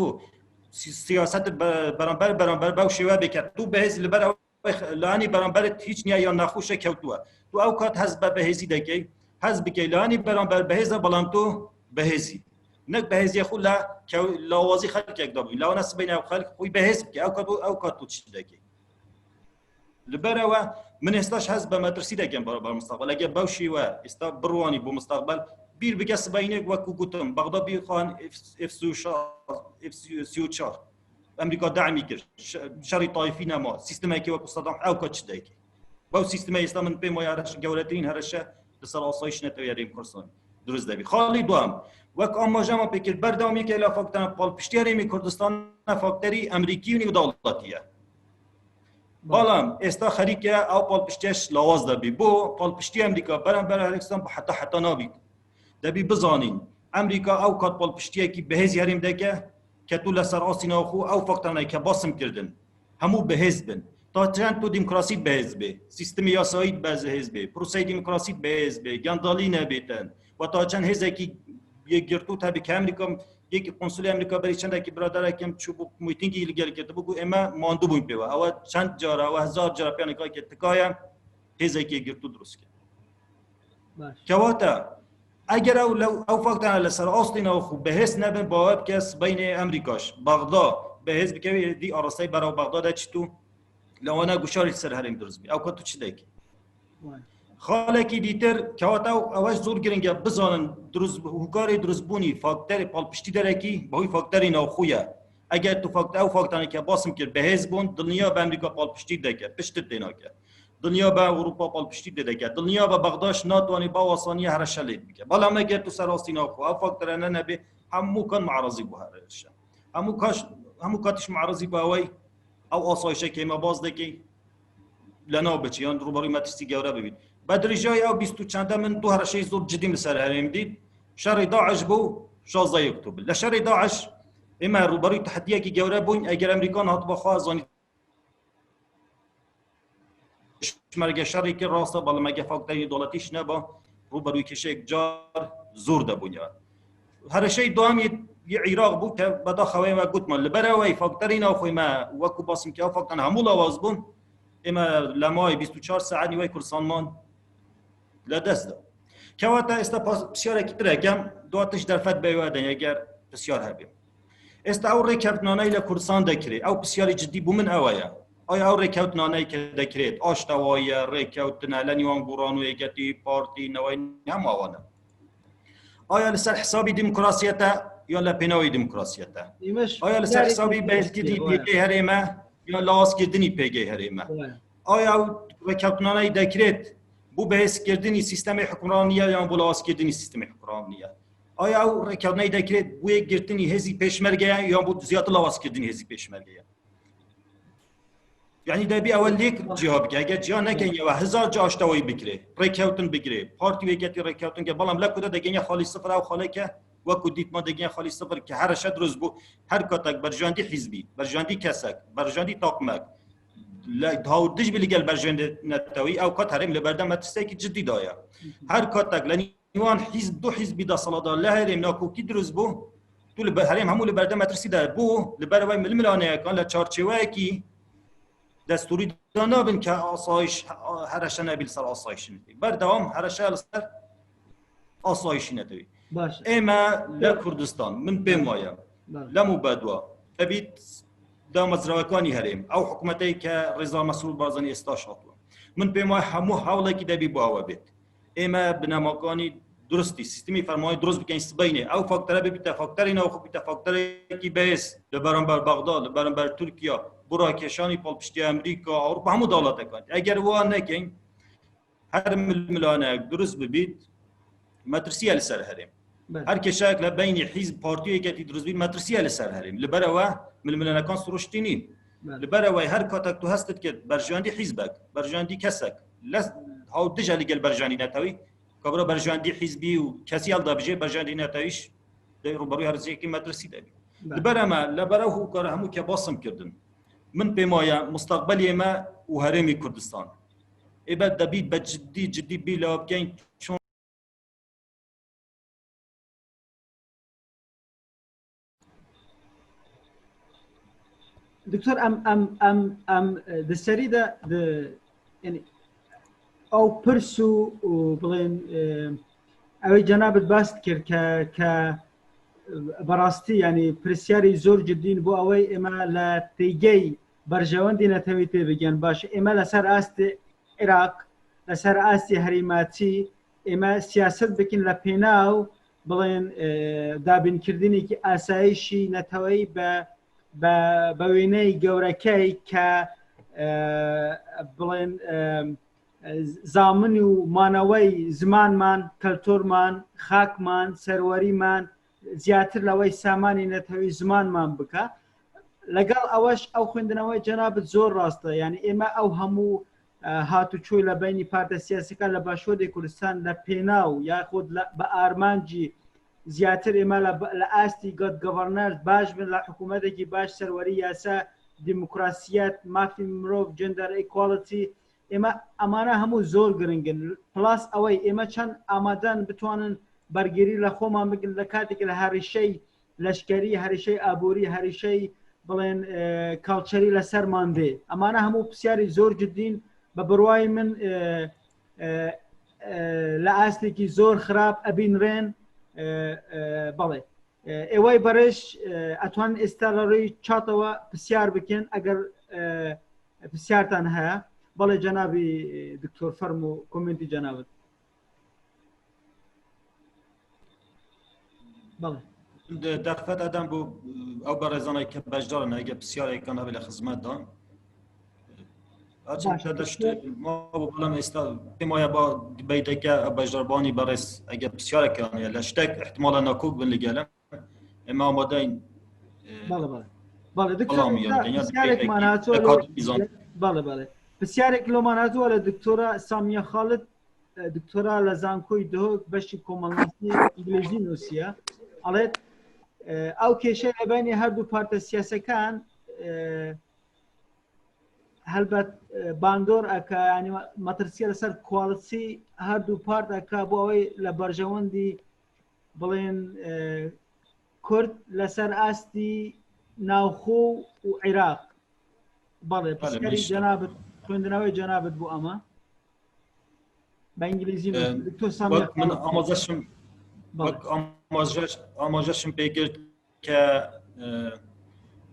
سی-، سیاسەت بە-، بەرامبەر، بەرامبەر بەو شێوە بێ کە تو بەهێز لەبەر ئەوەی خ-، لانی بەرامبەرت هیچ نییە یان ناخۆشە کەوتووە. تو ئەو کات هەست بە بەهێزی دەکەی، hez bike, li hanî beramber bi hêz e, belam tu bi hêz î. Nek bi hêziyê xwe la kew-, lawazî xelkek da bû. La wana sibeyne ew xelk xwe bi hêz bike. Ew kat, ew kat tu çi dike. Li ber ewe min êsta ji hez be metirsî dekem beraber mustaqbel. Eger bew şîwe êsta birwanî bo mustaqbel, bîr bike sibeynek wekû gotim, Bexda bî xan F, F sî û şeş, F sî û çar. Amerîka demî kir. Şe-, şerî taîfî nema. Sîstemekî wekû Sedam ew ka çi dayikê. Bew sîstemê êsta min pê maye hereş-, gewretirîn hereşe li ser asayîş netewî Herêm Kurdistanê. Dirust debî. Xalî duam. Wek amaje me pê kir, berdewamî ke la fakterên palpiştî Herêmî Kurdistan ne fakterî Amerîkî û nî dewletî ye. Baş. Balam êsta xerîke ew palpiştiye ji lawaz de bî. Bo palpiştiya Amerîka beramber Herêkistan bi heta heta nabît. Debî bizanîn, Amerîka ew kat palpiştiyekî bi hêzî herêm deke, ke tu li ser astîna xwe ew faktanayê ke basim kirdin, hemû bi hêz bin. Ta çend tu demokrasî bi hêz bê, sîstemê yasayî bi hêz bê, proseyê demokrasî bi hêz bê, gendalî nebêtin. Ve ta çend hêzekî yekgirtû tevî ke Amerîka, yekî konsulê Amerîka berî çendekî biraderekim çûbû mîtingî li gel kirtibû, got, ê me mandû bûn pê we. Ew çend cara, ew hezar cara pênika ke tikaye hêzekî yekgirtû dirust ke. Baş. Kewata, eger ew lew, ew faktana li ser astîna xwe bi hêz nebin, bawer bike, sibeyne Amerîka ji Bexda bi hêz bike, wê dî arasteyî bera Bexda de çi tu, li wana guşarî li ser herêm dirust bî. Ew ka tu çi dekî? Vay. Xalekî dîtir, kewata ew, ew zor giring e, bizanin dirust, hûkarê dirustbûnî, fakterê palpiştî derekî, bi hoyî fakterê navxwe ye. Eger tu fakt-, ew faktanê ke basim kir, bi hêz bûn, dilniya be Amerîka palpiştî deke, pişt tê nake. Dilniya be Ewropa palpiştî tê deke. Dilniya be Bexdaş natwanî be asanî hereşe lê bike. Bala me ger tu ser astîna xwe, ev faktere ne nebê, hemû kan muarazî bû hereşe. Hemû kaş, hemû katiş muarazî bû ewey, ew asayişekê me baz dekê, le nav biçî, yan rûberûyê metirsî gewre bibît. Be dirêjayî ew bîst û çende min du hereşeyê zor cidî li ser herêm dît. Şerê DAIŞ bû, şazdeh Oktobr. Le şerê DAIŞ, ê me rûberûyê tehdiyekî gewre bûyn, eger Amerîkan hatiba xwe zanî Pêşmerge şerê kir, rast e, bala me ge fakterê dewletî ji neba, rûberûyê kêşeyek car zor de bûn ya. Hereşeyê duemî yê Îraq bû ke beda xewê we gotman. Li ber ewey fakterîna xwe me wekû basim ke ew faktan hemû lawaz bûn. Ê me lemayê bîst û çar saetî wey Kurdistan man li dest de. Kewata êsta pas-, pisyarekî tire kem, dua tişt derfet bê we de, eger pisyar hebê. Êsta ew rêkeftinaneyê li Kurdistan dekirê, ew pisyarê cidî bo min ew ye. Aya ew rêkeftinaneyê ke dekirêt, aştewayî ye, rêkewtin e, li nîwan goran û yeketî, partî, newey, hema wan e. Aya li ser hesabî demokrasiyet e, ya li pênawê demokrasiyet e? Aya li ser hesabî bihêzkirdinî pê gê herêm e, ya lawazkirdinî pê gê herêm e? Aya ew rêkeftinaneyê dekirêt, bo bihêzkirdinî sîstemê hukimranî ye, yan bo lawazkirdinî sîstemê hukimranî ye? Aya ew rêkewtineyê dekirêt bo yekgirtinî hêzî pêşmerge ye yan bo ziyadî lawazkirdinî hêzî pêşmerge ye? Yanî debî ewe lêk ciha bike. Eger ciha nekin, ewe hezar ci aştewayî bikirê, rêkewtin bikirê, partî û yeketî rêkewtin ke, belam le ku de degêne xalî sifir, ew xaleke wekû dîtma degêne xalî sifir ke hereşe dirust bû, her katek berjandî hîzbî, berjandî kesek, berjandî taqmek, le, hawdij bî li gel berjandî netewî, ew kat herêm li berdem metirsiyekî cidî daye. Her katek li nîwan hîzb, du hîzbî desthilatdar li herêm nakokî dirust bû. Tu li ber-, herêm hemû li berdem metirsî de bû, li ber wê milmilaneyekan li çarçêweyekî destûrî de nabin ke asayîş, hereşe nebî li ser asayîşî netewî. Berdewam hereşe li ser asayîşî netewî. Baş. Ê me li Kurdistan, min pê maye, lem û bedwa, debît damezrawekanî herêm, ew hikûmeteyê ke Rêza Mesrûr Barzanî êsta şatwe. Min pê maye hemû hewlekî debî bo ewe bêt. Ê me binemakanî durustî, sîstemî fermanî durust bikin, sibeynê ew faktere bibîte fakterê navxwe, bibîte fakterekî bihêz li beramber Bexda, li beramber Tirkiye, bo rakêşanî palpiştiya Amerîka, Ewropa, hemû dewletekan. Eger wa nekin, her milmilanek durust bibît, metirsî ye li ser herêm. Belê. Her kêşeyek li beynî hîzb, partî û yeketî dirust bî, metirsî ye li ser herêm. Li ber ewe milmilanekan siruştî nîn. Belê. Li ber ewe her katek tu hest dikit, berjandî hîzbek, berjandî kesek, les, hawdij e li gel berjandî netewî, kabira berjandî hîzbî û kesî hildibijê, berjandî netewî jî dê rûberûyê hersiyekî metirsî de bî. Belê. Li ber eme, li ber ew hûkara hemû ke basim kirdin. Min pê maye mustaqbelê me û herêmî Kurdistan. Ê be debî be cidî, cidî bî lewê bikeyn, çon Doktor, em, em, em, em, e, di serî de, di, yanî, ew pirs û, û, bilên, e, ئەوەی جەنابت باست کرد کە، کە بەڕاستی، یعنی، پرسیاری زۆر جدین بۆ ئەوەی ئێمە لە تێگەی بەرژەوەندی نەتەوەی تێبگەن. باش، ئێمە لەسەر ئاستی عێراق، لەسەر ئاستی هەریماچی، ئێمە سیاست بکەین لە پێناو، بڵێن، ئێ، دابینکردنێکی ئاسایشی نەتەوەی بە، بە، بە وێنەی گەورەکەی کە، ئێ، بڵێن، ئێ، زامن و مانەوەی زمانمان، کەلتۆرمان، خاکمان، سەروەریمان زیاتر لەوەی سامانی نەتەوەی زمانمان بکە. لەگەڵ ئەوەش ئەو خوێندنەوەی جەنابت زۆر ڕاستە. یعنی، ئێمە ئەو هەموو، ئە، هاتوچۆی لە بینی پارتە سیاسیەکان لە باشووری کوردستان لە پێناو یاخود لە، بە ئارمانجی زیاتر ئێمە لە، لە ئاستی God governance باش بن، لە حکوومەتێکی باش، سەروەری، یاسا، دیموکراسیەت، مافی مرۆڤ، gender equality، ئێمە ئەمانە هەموو زۆر گرنگن. پلاس ئەوەی ئێمە چەند ئامادەن بتوانن بەرگری لە خۆمان بگرن لە کاتێک لە هەریشەی لەشکەری، هەریشەی ئابووری، هەریشەی، بڵێن، ئێ، کاڵچەری لەسەرمان دێ. ئەمانە هەموو پرسیاری زۆر جدین. بە بڕوای من، ئێ، ئێ، ئێ، لە ئاستێکی زۆر خراپ ئەبینرێن. ئێ، ئێ، بەڵێ. ئێ، ئێوەی بەڕێش، ئێ، ئەتوان ئێستا لە ڕێی چاتەوە پرسیار بکەن، ئەگەر، ئێ، پرسیارتان هەیە. بەڵێ، جەنابی دکتۆر، فەرموو، کۆمنتی جەنابت. بەڵێ. دەرفەت ئەدەم بۆ ئەو بەڕێزانەی کە بەشدارن، ئەگە پرسیارێکان هەبێ لە خزمەتدا. ئەچم باشە، تەدەشت ما بۆ بەڵام ئێستا پێمایە با دبیتەکە بەشداربانی بەڕێز ئەگە پرسیارەکان هەیە لە شتێک احتمالە ناکۆک بن لەگەلم. ئێمە ئامادەین. بەڵێ، بەڵێ. بەڵێ، دکتۆر، بەڵام ئێستا یان پرسیارێکمان هاتووە لە، بەڵێ، بەڵێ. پرسیارێک لۆمان هاتووە لە دکتۆرا سامیە خالد، ئە، دکتۆرا لە زانکۆی دهۆک، بەشی کۆمەڵناسی ئینگلیزی نووسیە. ئەڵێت، ئە، ئەو کێشەی لە بینی هەردوو پارتە سیاسەکان، ئە، هەلبەت، ئە، باندۆر ئەکا، یعنی، مە-، مەترسیە لەسەر quality هەردوو پارت ئەکا بۆ ئەوەی لە بەرژەوەندی، بڵێن، ئە، کورد لەسەر ئاستی ناوخۆ و عێراق. بەڵێ، بەڵێ، پرسیاری باشە. جەنابت، خوێندنەوەی جەنابت بۆ ئەمە. بە ئینگلیزی نووسیوە. دکتۆر سامی وەک من خان. ئاماژەشم، بەڵێ. وەک ئاماژەش-، ئاماژەشم پێ کرد کە، ئە،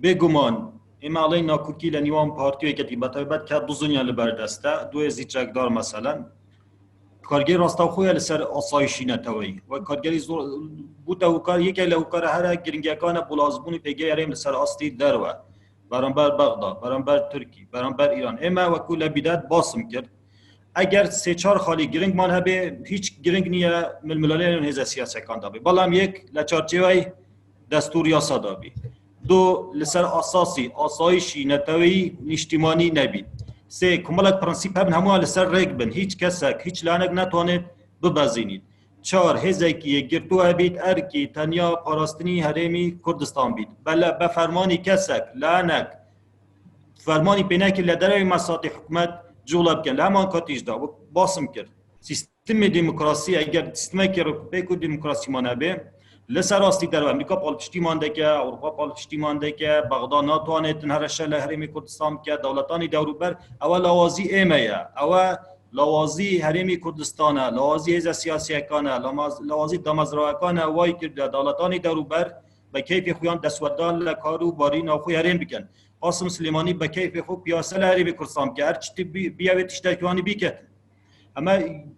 بێگومان ئێمە ئەڵێین ناکۆکی لە نیوان پارتی و یەکێتی بە تایبەت کە دوزنیان لە بەردەستە، دوێزی چەکدار مەسەلەن. کارگەی ڕاستەوخۆیە لەسەر ئاسایشی نەتەوەیی و کارگەری زۆر بووتە هوکار، یەکێک لە هوکارە هەرە گرنگەکانە بۆ لازبوونی پێگەی هەرێم لەسەر ئاستی دەروە، بەرامبەر بەغدا، بەرامبەر تورکی، بەرامبەر ئیران. ئێمە وەکو لە بیدات باسم کرد، ئەگەر سێ چار خاڵی گرنگمان هەبێ، هیچ گرنگ نییە ململانێن هێزە سیاسەکان دابێ. بەڵام یەک لە چارچێوەی دەستور یاسا دابی. دو، لەسەر ئاساسی ئاسایشی نەتەوەیی نیشتیمانی نەبی. سێ، کۆمەڵێک پرەنسیپ هەبن، هەمووان لەسەر ڕێک بن، هیچ کەسێک، هیچ لایەنێک ناتوانێت ببەزینیت. چار، هێزێکی یەکگرتووە بیت، ئەرکی تەنیا پاراستنی هەرێمی کوردستان بیت. بەلە بە فەرمانی کەسێک، لایەنێک فەرمانی پێ نەکرد لە دەرەوەی مەساتی حکومەت جوڵە بکەن. لە هەمان کاتیشدا وەک باسم کرد، سیستمی دموکراسی، ئەگەر سیستمێکی ڕێکوپێک و دموکراسیمان هەبێ، لەسەر ڕاستی دەرەوە ئەمریکا پاڵپشتیمان دەکە، ئەوروپا پاڵپشتیمان دەکە، بەغدا ناتوانێت تن هەرەشە لە هەرێمی کوردستان بکە، دەوڵەتانی دەوروبەر، ئەوە لاوازی ئێمەیە، ئەوە لاوازی هەرێمی کوردستانە، لاوازی هێزە سیاسیەکانە، لاماز-، لاوازی دامەزراوەکانە، وای کردە دەوڵەتانی دەوروبەر بە کەیفی خۆیان دەسوەدان لە کار و باری ناوخۆی هەرێم بکەن. قاسم سلێمانی بە کەیفی خۆ پیاسە لە هەرێمی کوردستان بکە، هەر چ بی-، بیاوێت تشتێکوانی بیکەت. ئەمە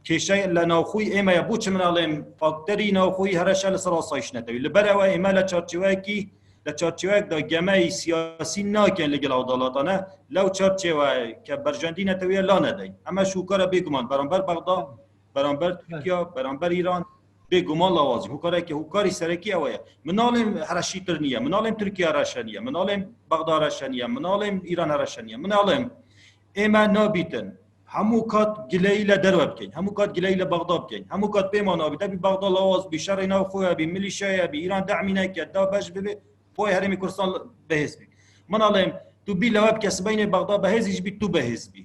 کێشە لە ناوخۆی ئێمەیە. بۆچی من ئەڵێم فاکتەری ناوخۆی هەرەشە لەسەر ئاسایش نەتەوەی؟ لەبەرەوە ئێمە لە چارچێوەیەکی، لە چارچێوەیەکدا گەمەی سیاسی ناکەین لەگەڵ ئەو دەوڵەتانە، لەو چارچێوەیە کە بەرژەندی نەتەوەیە لا نەدەین. ئەمە شوکارە بێگومان بەرامبەر بەغدا، بەرامبەر تورکیا، بەرامبەر ئیران، بێگومان لاوازی. هۆکارێکی، هۆکاری سەرەکی ئەوەیە. مناڵێم هەرەشی تر نییە، مناڵێم تورکیا هەرەشە نییە، مناڵێم بەغدا هەرەشە نییە، مناڵێم ئیران هەرەشە نییە، مناڵێم ئێمە نابیتن هەموو کات گلەیی لە دەروە بکەین، هەموو کات گلەیی لە بەغدا بکەین، هەموو کات پێمان نابی دەبی بەغدا لاواز بی، شەڕی ناو خۆیە بی، میلیشیایە بی، ئیران دەعمی نەکرد، دا بەش ببێ، بۆی هەرێمی کوردستان بەهێز بی. من ئەڵێم، تو بی لەوە بکە سبەینێ بەغدا بەهێزیش بی، تو بەهێز بی.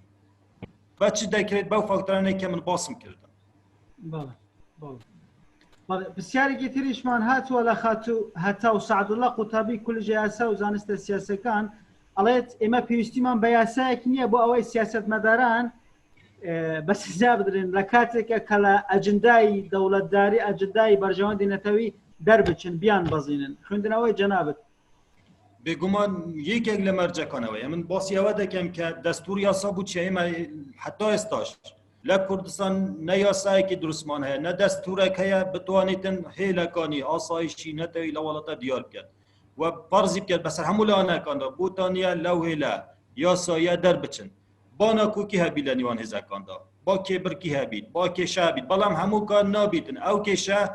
بە چ دەکرێت؟ بەو فاکتەرانەی کە من باسم کردن. بەڵێ، بەڵێ. بەڵێ، پرسیارێکی تریشمان هاتووە لە خاتوو هەتا و سەعدوڵا قوتابی، کولژە یاسا و زانستە سیاسەکان، ئەڵێت ئێمە پێویستیمان بە یاسایەک نییە بۆ ئەوەی سیاسەتمەداران e, bes hesab dirin, lekatek e kala ecindayî dewletdarî, ecindayî berjewendî netewî derbiçin, biyan bezînin. Xwendina wê cenabit. Bêguman yekek li mercekan ew e. Min basî ewe dekem ke destûr yasa bû çi ye, me heta êstaş. Le Kurdistan ne yasayekî dirustman heye, ne destûrek heye bitwanîtin hêlekanî, asayişî, netewî le welata diyar biket. We parzî biket, beser hemû lanekan de, botaniye lew hêle, yasaya derbiçin. Bana ku kî hebî le nîwan hêzekan de. Ba kêbir kî hebît, ba kêşe hebît. Belam hemû ka nabîtin. Ew kêşe,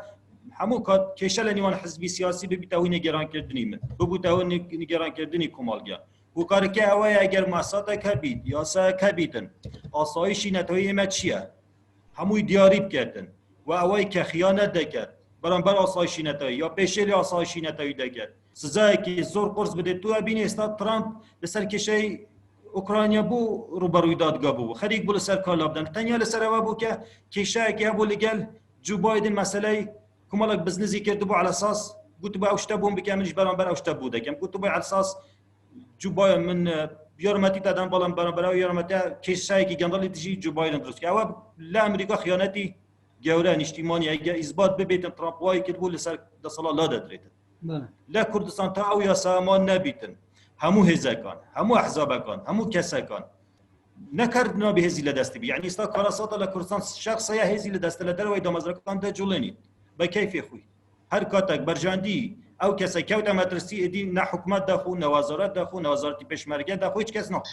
hemû ka kêşe le nîwan hizbî siyasî bibîte wî nêgêrankirdinî min. Bibûte wî nê-, nêgêrankirdinî komalge. Hokareke ewe ye eger mesatek hebît, yasayek hebîtin. Asayişî netewî ême çi ye? Hemûyî diyarî biketin. We ewey ke xiyanet deket. Beramber asayişî netewî ya pêşêlê asayişî netewî deket. Sizayekî zor qurs bidê. Tu ebînî êsta Trump li ser kêşeyê Ukrayna bû rûberûyî dadga bû. Xerîk bû li ser kar labden. Tenya li ser ewe bû ke kêşeyekî hebû li gel Joe Biden meseleyê komalek biznizî kir, dibû elesas. Gotibû ew şte bûn bike, min ji beramber ew şte bû dekem. Gotibû elesas Joe Biden min, e, yarmetî te dan, belam beramber ew yarmetiya kêşeyekî gendelî dijî Joe Biden dirust kir. Ewe li Amerîka xiyanetî gewre niştîmanî, eger îzbat bibêtin Trump wayî kiribû li ser desala la de dirêtin. Bele. Le Kurdistan ta ew yasa ma nebîtin. Hemû hêzekan, hemû ehzabekan, hemû kesekan. Ne kar nabî hêzî le destî bî. Yanî êsta karasata le Kurdistan şexseya hêzî le deste le derveyî damezrakan de culênî. Be keyfê xwî. Her katek berjandî ew kese kewte metirsî êdî ne hikûmet de xwe, ne wezaret de xwe, ne wezaretî pêşmerge de xwe, hiç kes naxwe.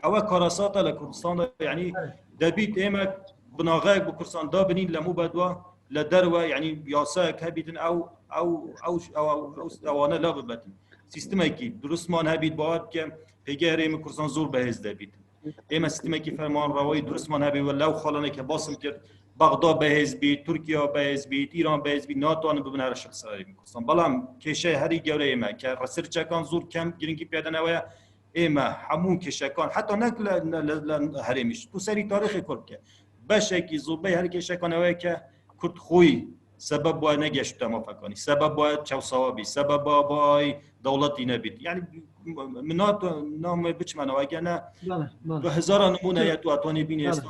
Ewe karasata le Kurdistan de, yanî debît ême binaxeyek bi Kurdistan da binîn le mû bedwa le derve, yanî yasayek hebîtin ew, ew, ew, ew, ew, ew, ewane la bibetin. Sîstemekî durustman hebît, bawer bikim, pêgehê min Kurdistan zor bihêz debît. Ême sîstemekî fermanrawayî durustman hebî, wele ew xalanê ke basim kir, Bexda bihêz bît, Tirkiye bihêz bît, Îran bihêz bît, natwanin bibin her şexs serê min Kurdistan. Belam kêşeyê herî gewre ême ke researchekan zor kem giringî pê de ne, ewe ye, ême hemû kêşekan, heta nek le, le, le, le herêmî, tu serî tarîxê kor bike. Beşekî zobey her kêşekan ewe ye ke Kurd xwî sebeb waye negeşt dema fekanî, sebeb waye çewsawa bî, sebeb waye dewletî nebît. Yanî min na tu namê biçme ne, weke ne, Bele, bele. Tu hezara nimûne ye, tu atonî bînî Bele. êsta.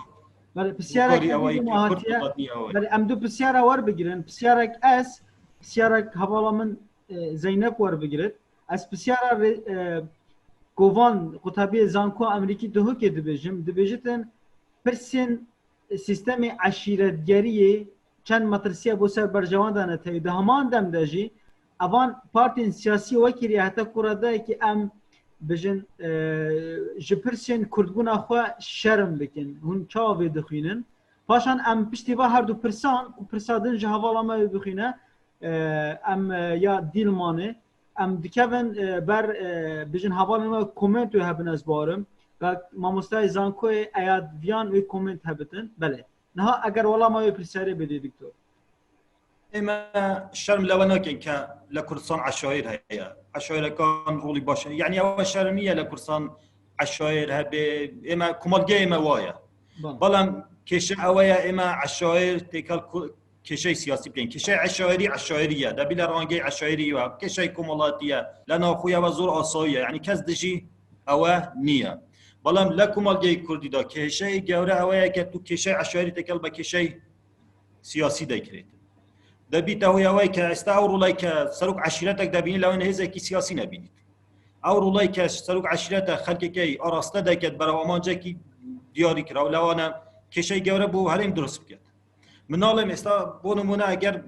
Bele, pisyarek Mukarî ew ê ki Kurd hatiye, diqetnî ew ê. Bele, em du pisyara wer bigirin. Pisyarek ez, pisyarek hevala min, e, Zeynep wer bigirit. Ez pisyara re-, e, Kovan Qutabiyê Zanko Amerîkî Duhokê dibêjim. Dibêjitin pirsên sîstemê eşîretgeriyê çend metirsiya bo ser berjewendane tey. Di heman dem de jî evan partên siyasî wekirî heta ku radeyekî em bijin, e, ji pirsên kurdbûna xwe şerm bikin. Hûn çawa vê dixwînin? Paşan em piştî va her du pirsan, ku pirsa din ji hevala me wê bixwîne, e, em, e, ya dîl mane, em dikevin, e, ber, e, bijin hevalên me komento hebin ez barim. Belk mamostayê Zankoyê eya viyan wê koment hebitin. Belê. Niha eger welama wê pirsiyarê bidê, doktor. Ême şerm lewe nakin ke le Kurdistan eşayir heye. Eşayirekan rolî baş heye. Yanî ewe şerm niye le Kurdistan eşayir hebe. Ême komalgehê me waye. Bale. Balam kêşe ewe ye, ême eşayir têkel ku-, kêşeyê siyasî bikin. Kêşeyê eşayirî eşayirî ye. Debî le rangê eşayirî ye. Kêşeyê komalatî ye. Le naxwe ye ve zor asayî ye. Yanî kes dijî ewe niye. Balam le komalgehê kurdî de kêşeyê gewre ewe ye ke tu kêşeyê eşayirî têkel be kêşeyê siyasî dekirêt. Debî te hoya wê ke esta ew rolay ke serok eşîretek debînî lewên hêzekî siyasî nebînît. Ew rolay ke serok eşîrete xelkekê araste deket berew amancekî diyarî kira û lewane kêşeyê gewre bo herêm dirust biket. Min nalêm êsta bo nimûne eger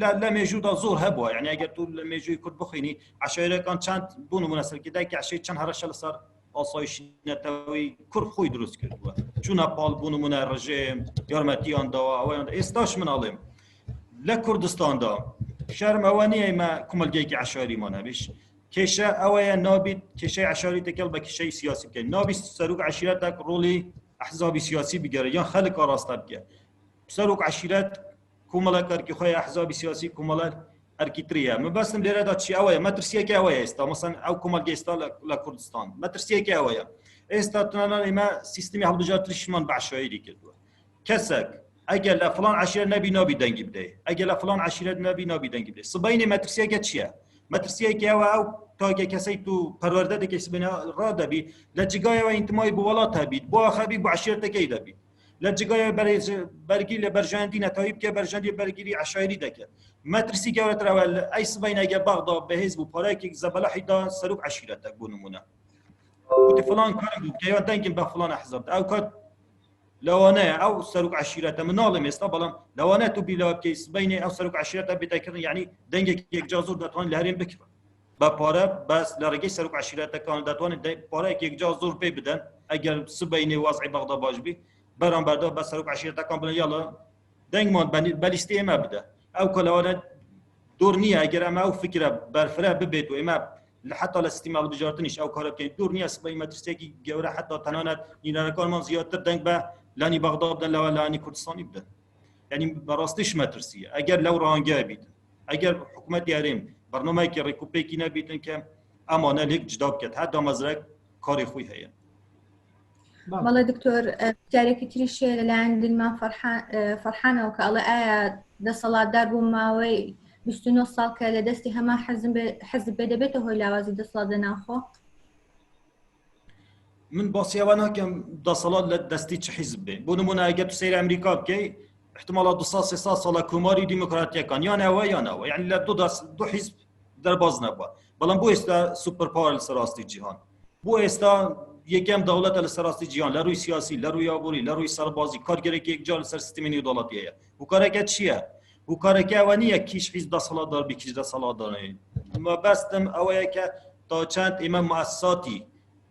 le, le mêjû da zor hebûa. Yanî eger tu le mêjûyê Kurd bixwînî, eşayirekan çend bo nimûne serkê dayke eşê çend hereşe li ser asayîşî netewî Kurd xwî dirust kirdiwe. Çûne pal bo nimûne rejîm, yarmetiyan dawa, ewayan da. Êsta ji min alêm. Le Kurdistan da şerm ewe niye me komelgeyekî eşarî ma nebîş. Kêşe ewe ye nabît kêşeyê eşarî tekel be kêşeyê siyasî bikin. Nabî serok eşîretek rolî ehzabî siyasî bigere yan xelk araste bike. Serok eşîret komelek erkî xwe ye, ehzabî siyasî komelek erkî tirî ye. Min bestim lêre de çi ewe ye, metirsiyeke ewe ye êsta. Mesela ew komelgê êsta le, le Kurdistan. Metirsiyeke ewe ye. Êsta tunanan ême sîstemê hilbijartirî şiman bi eşayirî kirdiwe. Kesek, eger le filan eşîret nebî, nabî dengî bideyê. Eger le filan eşîret nebî, nabî dengî bideyê. Sibeynê metirsiyeke çi ye? Metirsiyekî ew e, ew tayke kesey tu perwerde dike sibêne radebî, le cigayê we întimayî bi welat hebît, bi axe bî, bi eşîretekê de bît. Le cigayê berê-, bergî le berjandî netewî bike, berjandî bergîrî eşayrî deke. Metirsî gewretir ew e, ey sibeyne ge Bexda bi hêz bû pareyekî zebelehî da serok eşîretek bû nimûne. Gotî filan karim bû, ke yan dengin be filan ehzab. Ew kat lewane, ew serok eşîrete min nalê mêsta, belam lewane tu bîla bikey, sibeyne ew serok eşîrete bête kirin, yanî dengek yekca zor detwan li herêm bikirin. Be pare, bes li regê serok eşîretekan detwanê de pareyek yekca zor pê biden. Eger sibeyne wazî Bexda baş bî, beramber de be serok eşîretekan bile yala deng man be, be lîsteyê me bide. Ew kalewane dor niye, eger em ew fikre berfireh bibêt û ême li heta li sîstemê hilbijartinîş ew kare bikeyn, dor niye sibeyî metirsiyekî gewre heta tenanet nînanekan man ziyadetir deng be lenî Bexda bidin, lewe lenî Kurdistanî bidin. Yanî bi rastî ji metirsî ye. Eger lew rangiye bîtin, eger hikûmetê herêm bernameyekî rêkûpêkî nebîtin ke emane lêk cida biket. Her damezrek karê xwe heye. Bale. Bale doktor, e, pisyarêkî tirî şê li layan Dilman Ferhan, e, Ferhanov ke ele aya desthilatdar bû mawey bîst û neh sal ke li destê hema hizb, hizb bê, debête hoy lawazî desthilat de naxwe? Min basî ewe nakim desthilat li destî çi hizb bê. Bo nimûne eger tu seyrê Amerîka bikey, ihtimala du sed sê sed sala komarî demokratî ye kan. Yan ewe yan ewe. Yanî li du dest, du hizb derbaz nebû. Belam bo êsta superpower li ser rastî cîhan. Bo êsta yekem dewlet e li ser rastî cîhan, li rûyê siyasî, li rûyê aborî, li rûyê serbazî, kargerekî yekcar li ser sîstemê nêwdalatiyê ye. Hûkareke çi ye? Hûkareke ewe niye kî ji hîzb desthilatdar bî, kî ji desthilatdar neyê. Mebestim ewe ye ke ta çend ême muesisatî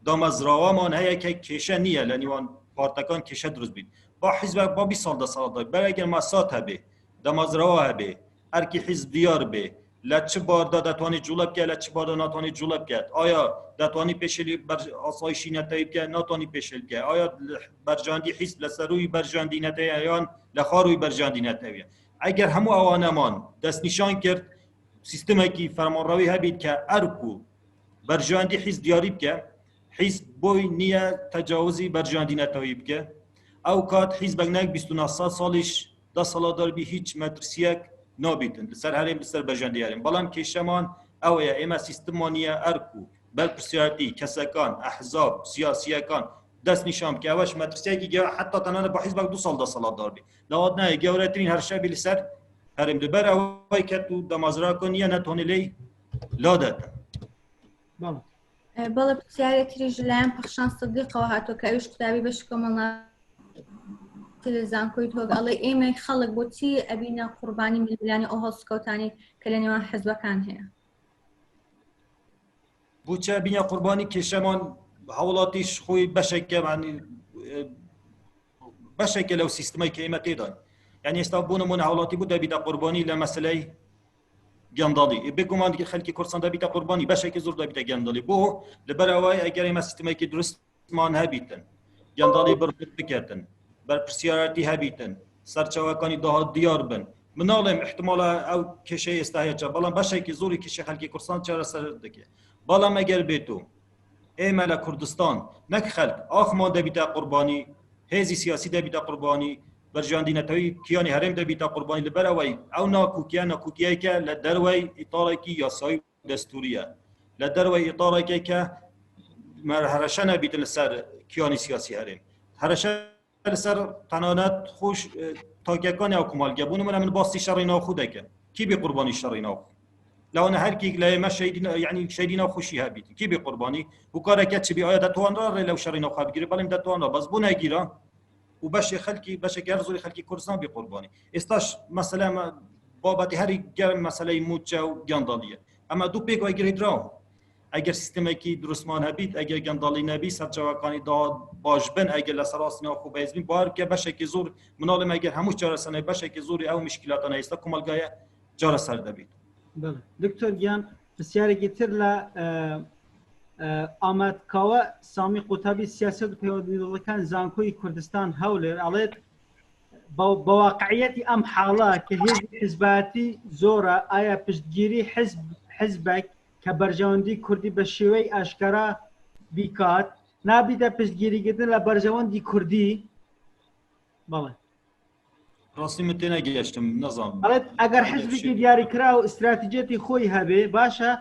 damezrawaman heye ke kêşe niye, li nîwan partekan kêşe dirust bît. Ba hîzbek ba bîst sal desthilatdar, ber eger muesisat hebê, damezrawa hebê, erkî hîzb diyar bê, li çi bar de detwanî cûle bike, li çi bar de natwanî cûle bike. Aya detwanî pêşelî ber-, asayîşî netewî bike, natwanî pêşelî bike. Aya li-, berjandî hîzb li ser rûyî berjandî netewî ye yan li xwe rûyî berjandî netewî ye. Eger hemû ewane man destnîşan kir, sîstemekî fermanrewî hebît ke erk û berjandî hîzb diyarî bike, hîzb boy niye tecawizî berjandî netewî bike. Ew kat hîzbek nek bîst û neh sed salî ji desthilatdar bî hîç metirsiyek nabîtin. Li ser herêm, li ser berjandî herêm. Belam kêşeman ew ye, ême sîstema niye erk û berpirsiyarîtî, kesekan, ehzab, siyasiyekan dest nîşan bike. Ew ji metirsiyekî ge-, heta tenane bi hîzbek du sal desthilatdar bî. Lewat nayê, gewretirîn herşe bî li ser herêm. Li ber ew ke tu damezraka niye netwanê lê lade te. Bala. E, bala pisyarê tirî ji layan Pexşan Sidîqewa hato ke ew ji qutabî beşî komelnasî li zankoyî dihok. Ele êmê xelk bo çi ebîne qurbanî milîlanê û hewlskewtanî ke li nêwan hizbekan heye? Bo çi ebîne qurbanî? Kêşeman hewlatî ji xwe beşeke, yanî, e, beşeke lew sîstemê ke ême tê de. Yanî êsta bo nimûne hewlatî bo debîte qurbanî li meseleyê gendalî. Ê, bêguman xelkê Kurdistan debîte qurbanî, beşekî zor debîte gendalî. Bo, li ber ew eger ême sîstemekî dirustman hebîtin, gendalî birxurt biketin, berpirsiyarîtî hebîtin, serçawekanî daha diyar bin. Min nalêm, ihtimala ew kêşeyê êsta heye çi, belam beşekî zorî kêşe xelkê Kurdistan çareser dike. Belam eger bêto, ême li Kurdistan, nek xelk, axman debîte qurbanî, hêzî siyasî debîte qurbanî, berjandî netewî, kiyanê herêm debîte qurbanî, li ber ewey, ew nakokî ye, nakokiyeke li derwey îtarekî yasayî û destûrî ye. Li derwey îtarekê ke me hereşe nebîtin li ser kiyanî siyasî herêm. Hereşe li ser tenanet xwe ş-, e, takekan ya komelge. Bo nimûne min basî şerê nav xwe deke. Kî bî qurbanî şerê nav xwe? Lewane her kî lê me şehîdî ne-, yanî şehîdî nav xwe şî hebîtin. Kî bî qurbanî? Hûkareke çi bî? Aya detwan re rê lew şerê nav xwe bigire? Belê detwan re. Bes bo negîra û beşê xelkî, beşeke her zorî xelkê Kurdistan bî qurbanî. Êsta ş-, mesele me, babetê herî germ meseleyê mûçe û gendalî ye. Em ê du pêk vegirê diraw. Eger sîstemekî dirustman hebît, eger gendalî nebî, serçawekanî daha baş bin, eger li ser rastî nav xwe bihêz bin, bawer bike beşekî zor, min nalêm eger hemû çareserine beşekî zorî ew mişkîlatan êsta komelgayê çareser debît. Belê. Doktor Giyan, pisyarêkî tir li, e, e, Amed Kawe Samî Qutabî siyaset û peywendîdorîkan Zankoyî Kurdistan Hewlêr, elê, bi, bi waqiyetî em hala ke hêzî hizbayetî zor e, aya piştgîrî hizb, hizbek ke berjewendî kurdî bi şêweyî aşkera bikat, nabîte piştgîrîkirin li berjewendî kurdî? Belê. rastî min têne gihiştim, nizanim. Evet, eger hizbekî diyarî kira û stratejiyetî xwe yî hebe, baş e,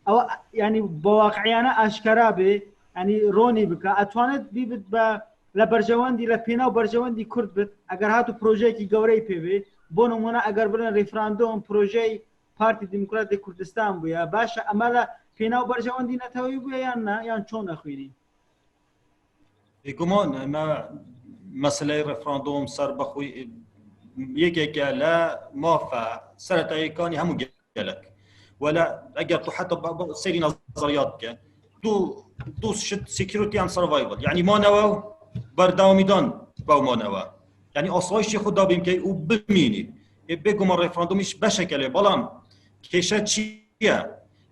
ew, yanî, bi waqiyane aşkera be, yanî, ronî bike. Etwanet bî bit be le berjewendî, le pênaw berjewendî Kurd bit, eger hatu projeyekî gewreyî pê be, bo nimûne, eger birin referandum, projeyê Partî Demokratê Kurdistan bûye. Baş e, emele pênaw berjewendî neteweyî bûye yan ne? Yan çon exwînî? Bêguman, me meseleyê referandum ser bixwî yekeke le maf e, sereta yê kanî hemû gelek. Wele eger tu heta ba- ba- serî nazariyat bike, tu, tu şit security and survival. Yanî manewe û berdewamî dan bew manewe. Yanî asayişê xwe dabîn bikey û bimînî. Ê bêguman referandum îş beşeke lê, balam kêşe çi ye?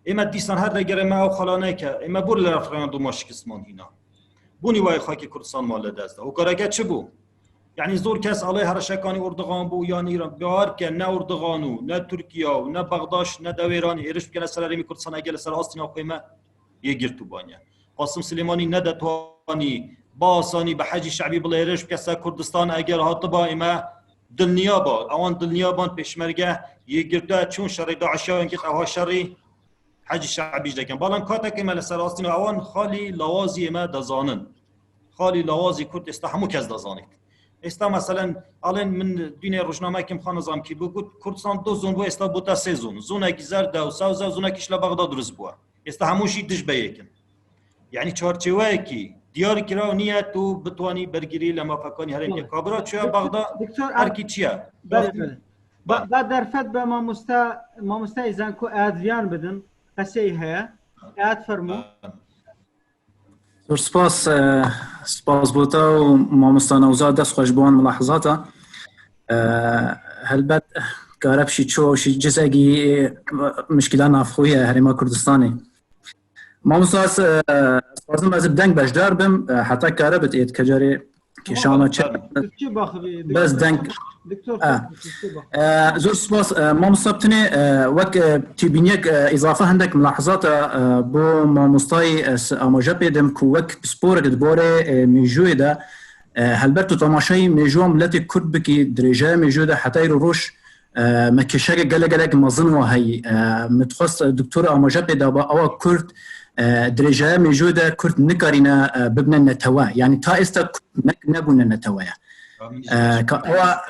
Ê me dîsan her degere me ew xala neke. Ê me bor li referanduma şikistman hîna. Bûnî wayê xakê Kurdistan ma li dest da. Hokareke çi bû? Yanî zor kes alê hereşekanî Urdugan bû yan Îran. Bawer bike ne Urdugan û ne Tirkiye û ne Bexdaş ne dewêran êriş bikene ser herêmê Kurdistan, eger li ser astîna xwe me yê girt û baniye. Qasim Silêmanî ne detwanî bi asanî bi Hecî Şebî bile êriş bike ser Kurdistan, eger hatiba ê me dilniya ba. Ewan dilniya ban pêşmerge yê girte çûn şerê DAIŞê, wengî qewha şerî Hecî Şebî jî dekin. Balam katekê me li ser astîna ewan xalî lawazî ê me dezanin. Xalî lawazî Kurd êsta hemû kes dezanît. Êsta meselen, alên min dînê rojnamekî min xwe nizam kî bû, got, Kurdistan du zon bû, êsta bûte sê zon. Zonekî zerd e û sewz e, zonekî ji le Bexda dirust bûye. Êsta hemû jî dij be yek in. Yanî çarçeweyekî diyar kiraw niyet û bitwanî bergirî li mafekanî herêmkê. Kabira çûye Bexda, Doktor erkî çi ye? Belê, belê. Ba, ba derfet be mamosta, mamosta Îzanko Adviyan bidin. Qesey heye. Ad fermo. Zor spas, e, spas bo te û mamosta Newzad, dest xweş bo wan milahizata. E, helbet kare bi şî ço şî cizegî, e, mişkîla navxwe ye herêma Kurdistanê. Mamosta, e, ez xwazim ez bi deng beşdar bim, e, heta kare bit êt kecarê kêşana çe. Bes deng. E, zor spas, e, mamosta Bitinê, e, wek, e, tîbîniyek, e, îzafe hindek milahizata, e, bo mamostayî ez amaje pê dim ku wek pisporek di borê, e, mêjûyê de, e, helbet tu temaşayî mêjûya miletê Kurd bikî, dirêjeya mêjûyê de heta îro roj, e, me kêşeke gelek gelek mezin wa heyî. E, min dixwest, e, doktor amaje pê daba, ewa Kurd, e, dirêjeya mêjûyê de Kurd nikarîne, e, bibine netewe. Yanî ta êsta Kurd ne, nebûne netewe ye. E, ka ewa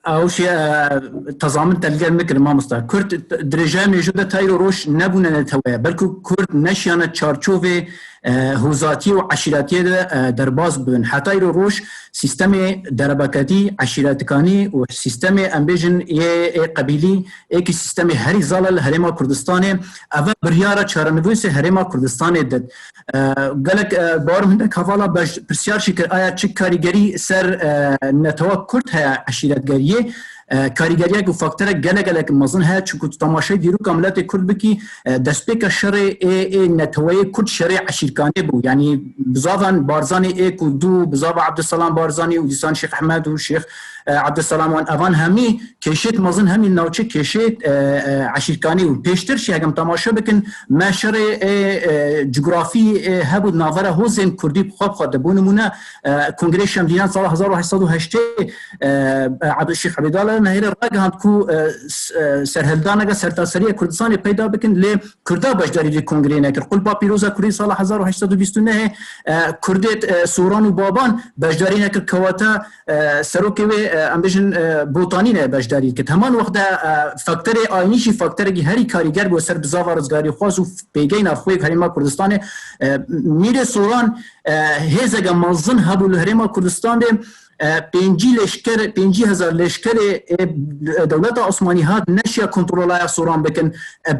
Ew şê, e, tezamin telgel mikirin mamosta. Kurd dirêjeya mêjû de tayro roj nebûne netewe ye. Belkû Kurd neşiyane çarçovê, e, hozatiyê û eşîretiyê de, e, derbas bibin. Heta îro roj sîstemê derebaketî, eşîretikanî û sîstemê, em bêjin, yê, ê qebîlî, êkî sîstemê herî zal e li Herêma Kurdistanê. Ev e biryara çarenivîsê Herêma Kurdistanê dit. E, gelek, e, bawer hindek hevala beş, pirsyar jî kir, aya çi karîgerî ser, e, netewa Kurd heye eşîretgeriyê? E, karîgeriyek û faktorek gelek gelek mezin heye, çunku tu temaşeyê dîroka miletê Kurd bikî, e, destpêka şerê ê, ê neteweyê Kurd şerê eşîrkanê bû. Yanî bizavan Barzanî êk û du, bizava Abdulselam Barzanî û dîsan Şêx Ehmed û Şêx, e, Abdulselam wan, evan hemî kêşêt mezin hemî navçe kêşêt, e, e, eşîrkanî û pêştir şî, hegem temaşe bikin, me şerê, e, e, cografî, e, hebû navera hozên Kurdî bi xwe bi xwe de. Bo nimûne, e, Kongrê Şemdînan sala hezar û heşt sed û heştê, e, e, Ebd-, Şêx Ebdîdala Nehêrê ragihand ku, e, s-, e, serhildaneke sertaseriya Kurdistanê peyda bikin, lê Kurda beşdarî di kongreyê nekir. Qulpa Pîroza Kurdî sala hezar û heşt sed û bîst û nehê, e, Kurdê, e, Soran û Baban beşdarî nekir, kewata, e, serokê wê, e, em bêjin, e, Botanî ne beşdarî kir. Heman wext de, e, faktorê ayînî jî faktorekî herî karîger bû ser bizava rizgarîxwaz û pêgeyna xwe yek Herêma Kurdistanê. E, Mîrê Soran, e, hêzeke mezin hebû li Herêma Kurdistanê, e, pêncî leşker, pêncî hezar leşkerê, e, dewleta Osmanî hat neşiya kontrolaya Soran bikin. E,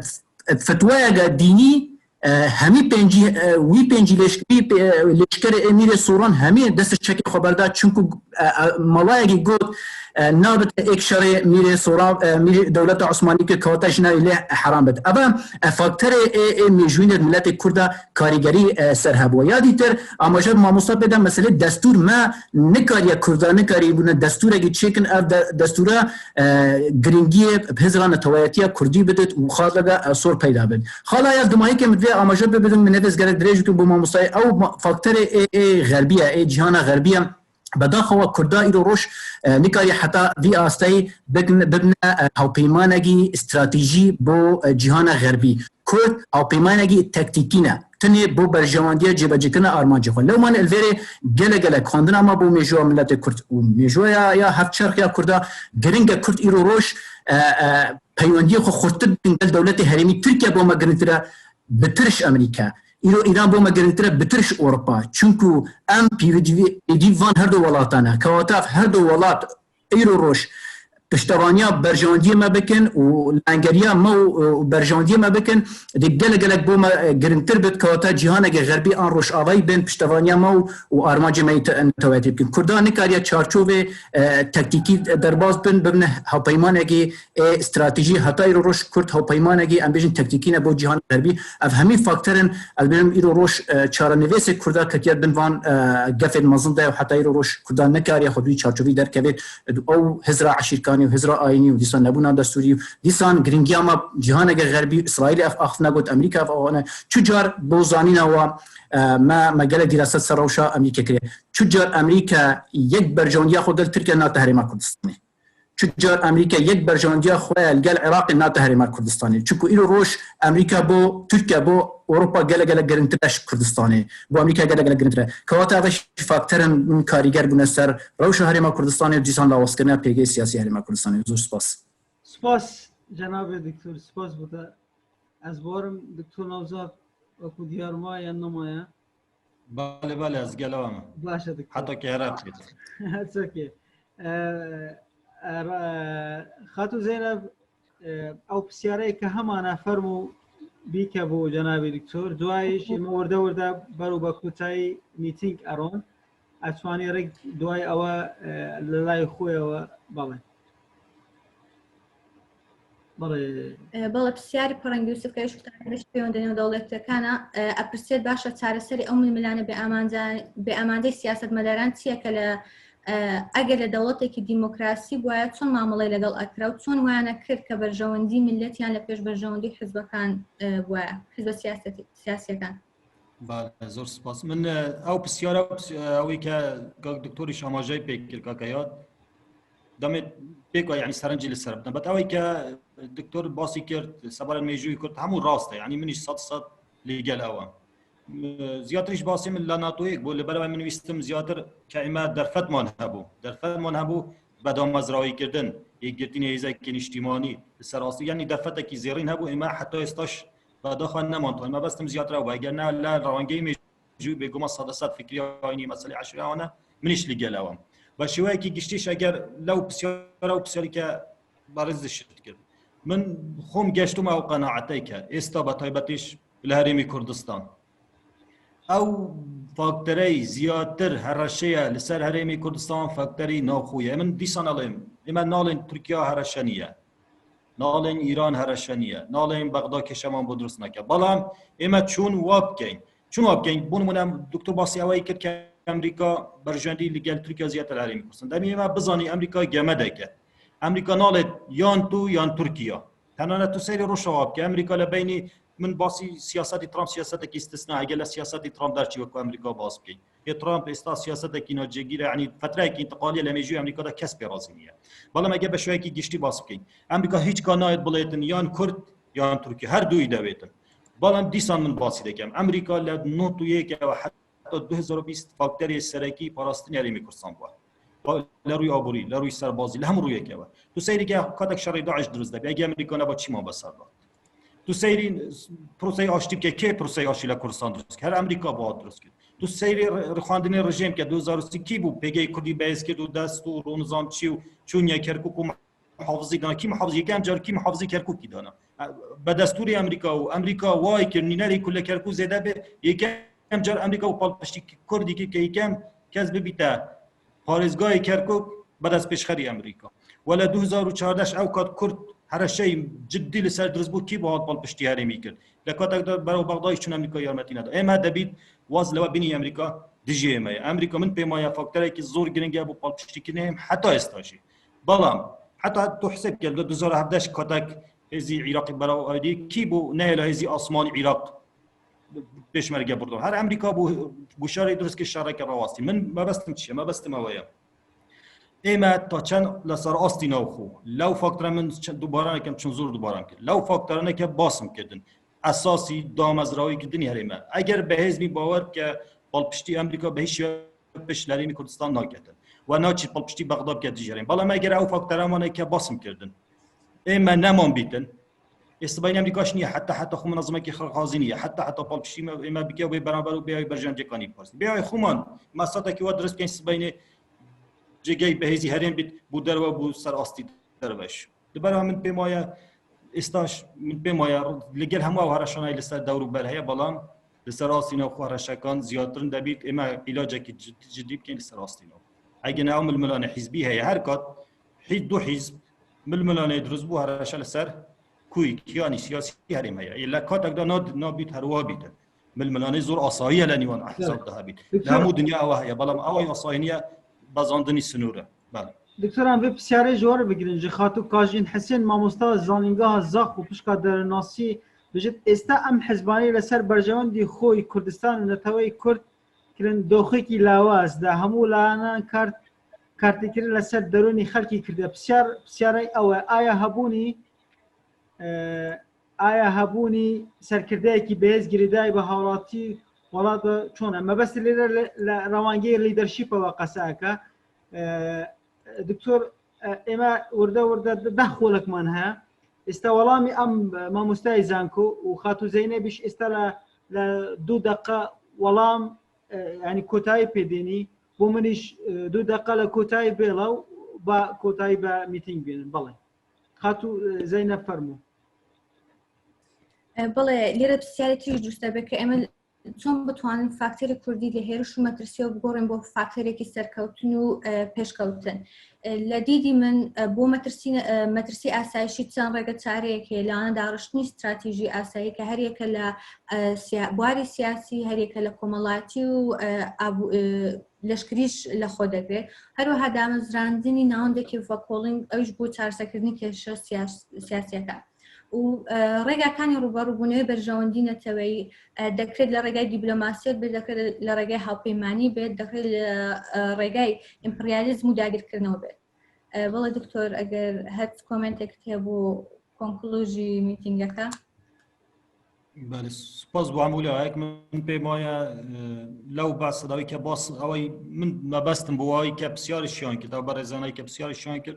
fetwayeke dînî, e, hemî pêncî, e, wî pêncî leşkerî, e, leşkerê Emîrê Soran hemî destê çekê xwe berda, çunku, e, e, malayekî got, e, nabit êk şerê Mîrê Soran, e, Mîrê dewleta Osmanî ke kewata jina lê heram bit. Eva, e, faktorê ê, ê mêjûyînê miletê Kurda karîgerî, e, ser hebû. Ya dîtir, amaje mamosta pê de meselê destûr me nikariye Kurda, nikarî bûne destûrekî çêkin, ev de, destûra e, giringiyê bi hizra neteweyetiya Kurdî bidit û xalteke, e, sor peyda bin. Xala ya dumahî ke min divê amaje bibidim, min nevêz gerek dirêj bikim bo mamostayê. Ew ma-, faktorê ê, ê xerbî ye, ê cîhana xerbî ye. Bedaxewa Kurda îro roj, e, nikarî heta vî asteyî bibin-, bibine, e, hawpeymanekî stratejî bo, e, cîhana xerbî. Kurd hawpeymanekî taktîkî ne. Tenê bo berjewendiya cêbecîkirina armancê xwe. Lewman li vêrê gelek gelek xwendina me bo mêjoya miletê Kurd û mêjoya ya hevçerx ya Kurda giring e. Kurd îro roj, e, e, peywendiyê xwe xurttir dikin gel dewletê herêmî. Tirkiye bo me giringtir e, bi tirş Amerîka. Îro Îran bo me giringtir e, bi tirş Ewropa. Çunku em pêdivî, pêdivî van her du welatan e. Kewata ev her du welat îro roj piştevaniya berjewendiyê me bikin û lengeriya me û, û berjewendiyê me bikin, dê gelek gelek bo me, e, giringtir bit, kewata cîhaneke xerbî an rojavayî bên piştevaniya me û, û armancê me yê te-, neteweyatî bikin. Kurda nikariye çarçovê, e, taktîkî derbas bin, bibine hawpeymanekî ê stratejî. Heta îro roj Kurd hawpeymanekî, em bêjin, taktîkî ne bo cîhanê xerbî. Ev hemî faktor in, ez bêjim, îro roj, e, çarenivîsê Kurda ketiye bin van, e, gefên mezin de û heta îro roj Kurda nekariye xwe di wî çarçovî derkevêt. Ew hizra eşîrkanî û hizra ayînî û dîsan nebûna destûrî û dîsan giringiya me cîhaneke xerbî, Îsraîlê ev axiftina got, Amerîka ev axiftina, çu car bo zanîna we, e, me, me gelek dîraset ser rewşa Amerîka kiriye. Çu car Amerîka yek berjewendiya xwe gel Tirkiye nate herêma Kurdistanê. Çu car Amerîka yek berjewendiya xwe li gel Iraqê nate herêma Kurdistanê. Çunku îro roj Amerîka bo Tirkiye, bo Ewropa gelek gelek giringtir e ji Kurdistanê. Bo Amerîka gelek gelek giringtir e. Kewata ev jî faktor in karîger bûne ser rewşa herêma Kurdistanê û dîsan lawazkirina pêgehê siyasî herêma Kurdistanê. Zor spas. Spas cenabê doktor, spas bo te. Ez bawerim doktor Navzad wekû diyar maye yan nemaye? Belê, belê, ez gelo me. Baş e doktor. Heta ki here bit. It's okay. E, e, ra-, Xatû Zeynep, e, ew pisyareyê ke hemana fermo bîke bo cenabê doktor. Duayê jî me wirde wirde bero be kotayî mîtîng eron. Ez twanî rêk duayê ewe, e, li lay xwe ewe bavên. بەڵێ. بەڵێ، پرسیاری پەڕەنگ یوسف کە هیچ کوتانەش پەیوەندە نێودەوڵەتیەکانە، ئەپرسێت باشە چارەسەری ئەو ململانە بێ ئامانجە-، بێ ئامانجەی سیاسەتمەداران چییە کە لە، ئەگەر لە دەوڵەتێکی دیموکراسی بوایە چۆن مامەڵەی لەگەڵ ئەکرا و چۆن وایانە کرد کە بەرژەوەندی میللەتیان لە پێش بەرژەوەندی حزبەکان، بوایە، حزبە سیاسەتی-، سیاسیەکان؟ بەڵێ، زۆر سپاس. من، ئە، ئەو پرسیارە، ئە، ئەوەی کە کاک دکتۆریش ئاماژەی پێ کرد، کاکە یاد، دەمێت پێک وایە، یعنی، سەرنجی لەسەر بدەم. بەت ئەوەی کە دکتۆر باسی کرد، سەبارەت مێژووی کورد، هەموو ڕاستە، یعنی، منیش سەد سەد لەگەڵ ئەوە. م-، زیاتریش باسی من لە ناتۆیەک بوو، لەبەرەوەی من ویستم زیاتر کە ئێمە دەرفەتمان هەبوو. دەرفەتمان هەبوو بە دامەزراوەیکردن، یەکگرتنی هێزێکی نیشتیمانی لەسەر ڕاستی، یعنی، دەرفەتێکی زێڕین هەبوو، ئێمە حتا ئێستاش بەداخەوە نەمانتوان. مەبەستم زیاتر ئەو بە، ئەگەر نە لە ڕەوانگەی مێژووی بێگومان سەد لە سەد فکری ئاینی مەسەلەی عەشوریانە، منیش لەگەڵ ئەوەم. بە شێوەیەکی گشتیش ئەگەر لەو پرسیارە و پرسیاری کە بەڕێز دشت کرد، من خۆم گەشتم ئەو قەناعەتەی کە ئێستا بە تایبەتیش لە هەرێمی کوردستان ئەو فاکتەرەی زیاتر هەڕەشەیە لەسەر هەرێمی کوردستان فاکتەری ناوخۆیە. من دیسان ئەڵێم، ئێمە ناڵێن تورکیا هەڕەشە نییە. ناڵێن ئیران هەرەشە نییە، ناڵێن بەغدا کێشەمان بۆ دروست نەکە. بەڵام ئێمە چون وا بکەین؟ چون وا بکەین؟ بۆ نمونە دکتۆر باسی ئەوەی کرد کە ئەمریکا بەرژەندی لەگەل تورکیا زیاتر هەرێمی کوردستان. دەبی ئێمە بزانی ئەمریکا گەمە دەکە. ئەمریکا ناڵێت یان تو یان تورکیا. تەنانەت تو سەیری ڕۆژەوا بکە. ئەمریکا لە بینی من باسی سیاسەتی ترامپ سیاسەتێکی استثنا، ئەگەر لە سیاسەتی ترامپ دەرچی وەکو ئەمریکا باس بکەین. یە ترامپ ئێستا سیاسەتێکی ناجێگیرە، یعنی فترەیەکی انتقالیە لە مێژووی ئەمریکادا کەس پێ ڕازی نییە. بەڵام ئەگەر بە شێوەیەکی گشتی باس بکەین، ئەمریکا هیچ کار نایەت بڵێتن یان کورد یان تورکی، هەردووی دەوێتن. بەڵام دیسان من باسی دەکەم، ئەمریکا لە نۆت و یەکەوە حتا دوو هەزار و بیست فاکتەری سەرەکی پاراستنی هەرێمی کوردستان بووە. لە ڕووی ئابووری، لە ڕووی سەربازی، لە هەموو ڕوویەکەوە. تو سەیری کە کاتێک شەڕی داعش دروست دەبێ، ئەگەر ئەمریکا نەبا چیمان بەسەر دات؟ تو سەیری پرۆسەی ئاشتی بکە، کێ پرۆسەی ئاشتی لە کوردستان دروست کرد؟ هەر ئەمریکا بۆ دروست کرد. تو سەیری ڕ-، ڕخواندنی ڕژێم کە دوو هەزار و سێ کی بوو، پێگەی کوردی بەهێز کرد و دەست و ڕوو نظام چی و چوو نیە کەرکووک و محافظی دانا. کی محافظی؟ یەکەم جار کی محافظی کەرکووکی دانا؟ بە دەستوری ئەمریکا و ئەمریکا وای کرد نینەری کول لە کەرکووک زێدە بێ، یەکەم جار ئەمریکا و پاڵپشتی کوردی کرد کە یەکەم کەس ببیتە پارێزگای کەرکووک بەدەست پێشخەری ئەمریکا. و لە دوو هەزار و چواردە ئەو کات کورد هەرەشەی جدی لەسەر دروست بوو، کی بۆ هات پاڵپشتی هەرێمی کرد؟ لە کاتێکدا بەرەو بەغدای چوون ئەمریکا یارمەتی نەدا. ئێمە دەبیت واز لەوە بینی ئەمریکا دژی ئێمەیە. ئەمریکا من پێم وایە فاکتەرێکی زۆر گرنگە بۆ پاڵپشتیکردنی هەم حتا ئێستاشی. بەڵام حتا تو حسێب کرد لە دوو هەزار و هەڤدە کاتێک هێزی عێراقی بەرەو ئەودی کی بوو نەیە لە هێزی ئاسمانی عێراق pêşmerge birdo. Her Amerîka bû goşarê dirust kir şereke rawastî. Min mebestim çi ye? Mebestim ew ye. Ême ta çend li ser astî navxwe. Lew faktora min çend dubare nekem, çend zor dubare kir. Lew faktora neke basim kirdin. Esasî damezrawî kirdinî herême. Eger bi hêz bî bawer bike, palpiştî Amerîka bi hîç ya pêş li herêmî Kurdistan naketin. We naçî palpiştî Bexda bike dijî herêm. Bala me eger ew faktora me neke basim kirdin. Ê me neman bîtin. Ê sibayînê Amerîka jî niye, heta heta xwe minazimekî xwe xazî niye. Heta heta palpiştî me, ê me bike wê beramber û bê berjam cekanî parsî. Bê ay xuman, me satekî we dirist kên sibayînê cêgey bi hêzî herêm bît, bû derve bû ser astî derveş. Di ber min pê maye, êsta ş-, min pê maye li gel hemû ew hereşanayê li ser dewr û ber heye, belam li ser astîna xwe hereşekan ziyadtirin debît, ê me îlacekî cid-, cidî bikên li ser astîna. Eger ne ew milmilanê hîzbî heye, her kat hîz-, du hîzb milmilanê dirust bû, hereşe li ser kuyî, kiyanî siyasî herêm heye. Ê le katek de nad-, nabît herwa bîtin. Milmilanê zor asayî ye li nîwan ehzab de hebît. Li hemû dinya ew heye, belam ew asayî niye bezandinî sinûr e. Belê. Doktor, em vê pisyarê ji we re bigirin. Ji Xatû Kajîn Hisên, mamosta zanîngeha zax û pişka dernasî, bijit, êsta em hizbanî li ser berjewendî xwe yî Kurdistan û neteweyî Kurd kirin doxekî lawaz de hemû layanan kar, kartêkirin li ser derûnî xelkî kirdiye. Pisyar, pisyarê ew e, aya hebûnî, e, aya hebûnî serkirdeyekî bihêz girêdayî bi hawlatî welat de çûn e? Mebestê lêre li, li rewangê leadership e we qeseyeke. E, Doktor, e, ême wirde wirde de-, deh xolekman heye. Êsta welamî em, e, mamosteyê zanko û Xatû Zeynebîş êsta le, le du deqa welam, e, yanî kotayî pê dênî. Bo min îş, e, du deqa le kotayî bêla û ba kotayî be mîtîng bînin. Belê. Xatû, e, Zeynep, fermo. E, belê, lêre pisyarê tîj dirust e, belkî ême çond bitwanin faktorê kurdî li hêriş û metirsiya bigorên bo faktorekî serkewtin û, e, pêşkewtin. E, li dîdî min, e, bo metirsîne-, e, metirsî asayişî çend rêge çareyek heye, li ana daxistinî stratejî asayî ke her yeke li, e, siya-, buarî siyasî, her yeke li komelatî û, e, abû-, e, leşkerî ji li xwe digre. Her wiha damezrandinî navendekî vekolîn ew ji bo çareserkirinî kêşa siyas-, siyasî ye. û, e, rêgekanê rûberûbûnê berjewendî neteweyî, e, dekrê li rêgay dîplomasiyê bê, dekrê li rêgay hawpeymanî bê, dekrê li, e, rêgay emperyalîzm û dagirkirinê bê. E, belê doktor, eger her komentek hebû, konklûzî mîtîngeke. Belê, spas bo hemû lawayek. Min pê maye, e, lew behs dawî ke bas, ew ey min mebestin bo awayî ke pisyarî şiyan kir, ew berêzanayî ke pisyarî şiyan kir.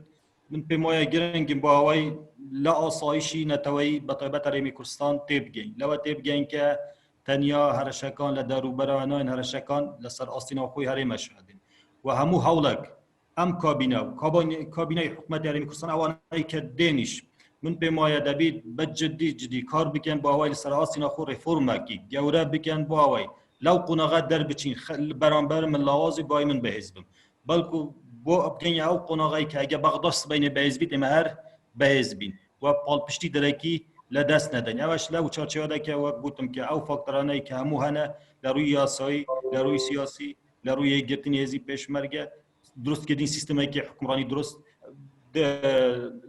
Min pê maye giring in bo awayî li asayîşî neteweyî bi taybet herêmê Kurdistan têbigeyîn. Lewe têbigeyîn ke tenya hereşekan li derûbera nayên hereşekan li ser astîna xwe herême şahidin. We hemû hewlek, em kabîne, kabîne, kabîneyê hikûmetê herêmê Kurdistan, ewaneyî ke dênîş, min pê maye debît bi cidî cidî kar bikin bo awayî li ser astîna xwe reformekî gewre bikin bo awayî lew qonaxe derbiçîn, xe-, li beramber min lawazî bo awayî min bihêz bim. Belku bo bigeyne ew qonaxeyê ke ege Bexda sibeynê bihêz bît, ê me her bihêz bîn. We palpiştî derekî li dest nedin. Ew ji lew çarçewa de ke wek gotim ke ew faktoraneyê ke hemû hene, li rûyê yasayî, li rûyê siyasî, li rûyê yekgirtinê hêzî pêşmerge, dirustkirdin sîstemekê hukimranî dirust, di,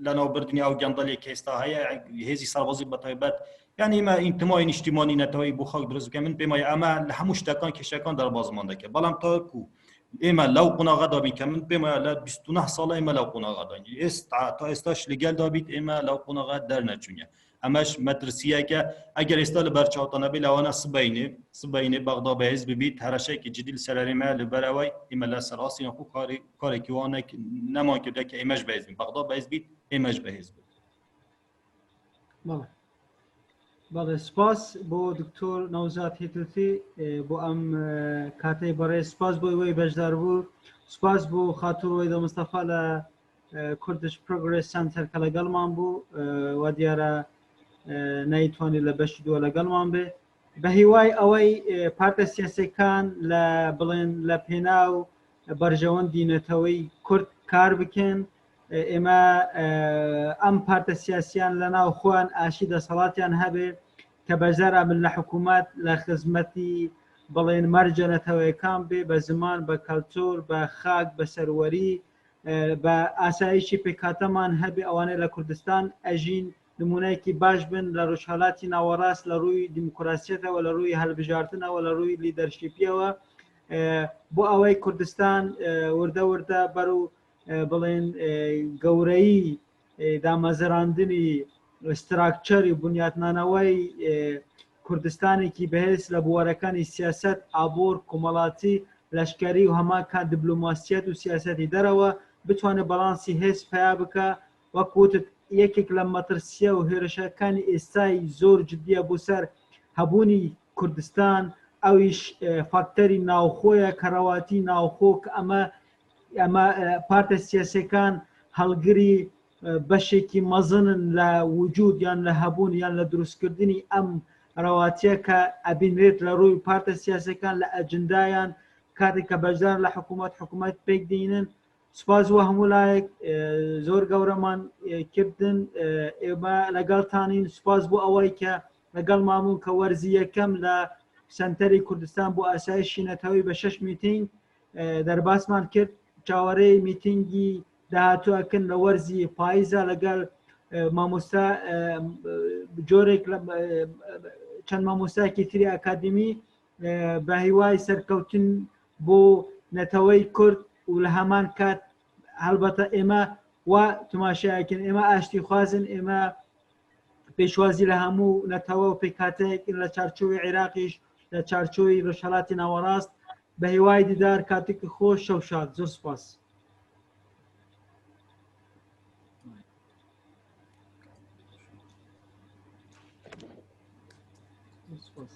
li nav birdinê ew gendelê ke êsta heye, hêzî serbazî bi taybet. Yanî me întimayê nîştîmanî neteweyî bo xak dirust bike. Min pê maye em li hemû ştekan kêşekan derbazman dike. Belam ta ku ê me lew qonaxa dabîn ke min pê maye li bîst û neh sala ê me lew qonaxa dayîn. Êsta, ta êsta ji li gel dabît ê me lew qonaxa derneçûnye. Em ji metirsiyeke, eger êsta li ber çawa te nebê, lewana sibeynê, sibeynê Bexda bihêz bibît, hereşekî cidî li ser herême li ber ew ê, ê me li ser astîna xwe karê, karekî wan nek-, neman kirde ke ê me ji bihêz bîn. Bexda bihêz bît, ê me ji bihêz bîn. Belê. Belê, spas bo Doktor Newzat Hêtilfî, e, bo em, e, kateyê berê, spas bo wê beşdar bû, spas bo Xatû Rûweyda Mistefa le, e, Kurdish Progress Center ke legelman bû, e, we diyar e, e, neytwanî le beşî dû legelman bê. Bi hîway ewey, e, parte siyasîyekan le bilên le pênaw berjewendî neteweyî Kurd kar bikin. E, ême, e, em parte siyasiyan li nav xwe an aşî desthilatiyan hebe ke beşdar em li hikûmet, li xizmetî bilên merca neteweyekan bê, be ziman, be kultur, be xak, be serwerî, e, be asayîşî pêkhateman hebe, ewanê li Kurdistan ejîn نمونەیەکی باش بن لە ڕۆژهەڵاتی ناوەڕاست لە ڕووی دیموکراسیەتەوە، لە ڕووی هەڵبژاردنەوە، لە ڕووی لیدەرشیپیەوە. ئێ، بۆ ئەوەی کوردستان، ئێ، وردە وردە بەرەو، ئێ، بڵێن، ئێ، گەورەیی، ئێ، دامەزراندنی structure و بنیاتنانەوەی، ئێ، کوردستانێکی بەهێز لە بوارەکانی سیاسەت، ئابوور، کۆمەڵاتی، لەشکەری و هەمان کات دیبلۆماسیەت و سیاسەتی دەرەوە بتوانێت بەڵانسی هێز پەیا بکە. وەک وتت، یەکێک لە مەترسیە و هێرشەکانی ئێستای زۆر جدیە بۆ سەر هەبوونی کوردستان، ئەویش، ئێ، فاکتەری ناوخۆیە کە ڕەواتی ناوخۆ کە ئەمە، ئەمە، ئێ، پارتە سیاسیەکان هەڵگری، ئێ، بەشێکی مەزنن لە وجود یان لە هەبوون یان لە دروستکردنی ئەم ڕەواتیە کە ئەبینرێت لە ڕووی پارتە سیاسیەکان لە ئەجندایان کاتێک کە بەشدار لە حکوومەت، حکوومەت پێک دێنن. سوپاس بۆ هەموو لایەک، ئێ، زۆر گەورەمان، ئێ، کردن. ئێ، ئێمە لەگەڵتانین. سوپاس بۆ ئەوەی کە لەگەڵ مامون کە وەرزی یەکەم لە سەنتەری کوردستان بۆ ئاسایشی نەتەوەی بە شەش میتینگ، ئێ، دەرباسمان کرد. چاوەڕێی میتینگی داهاتوو ئەکەن لە وەرزی پاییزە لەگەڵ، ئێ، مامۆستا، ئێ، جۆرێک لە، ئێ، چەند مامۆستایەکی تری ئەکادیمی، ئێ، بە هیوای سەرکەوتن بۆ نەتەوەی کورد و لە هەمان کات هەڵبەتە ئێمە وا تماشایەکەن، ئێمە ئاشتی خوازن، ئێمە پێشوازی لە هەموو نەتەوە و پێکهاتەیەکن لە چارچۆی عێراقیش، لە چارچۆی ڕۆژهەڵاتی ناوەڕاست. بە هیوای دیدار، کاتێکی خۆش، شەو شاد. زۆر سوپاس. زۆر سوپاس.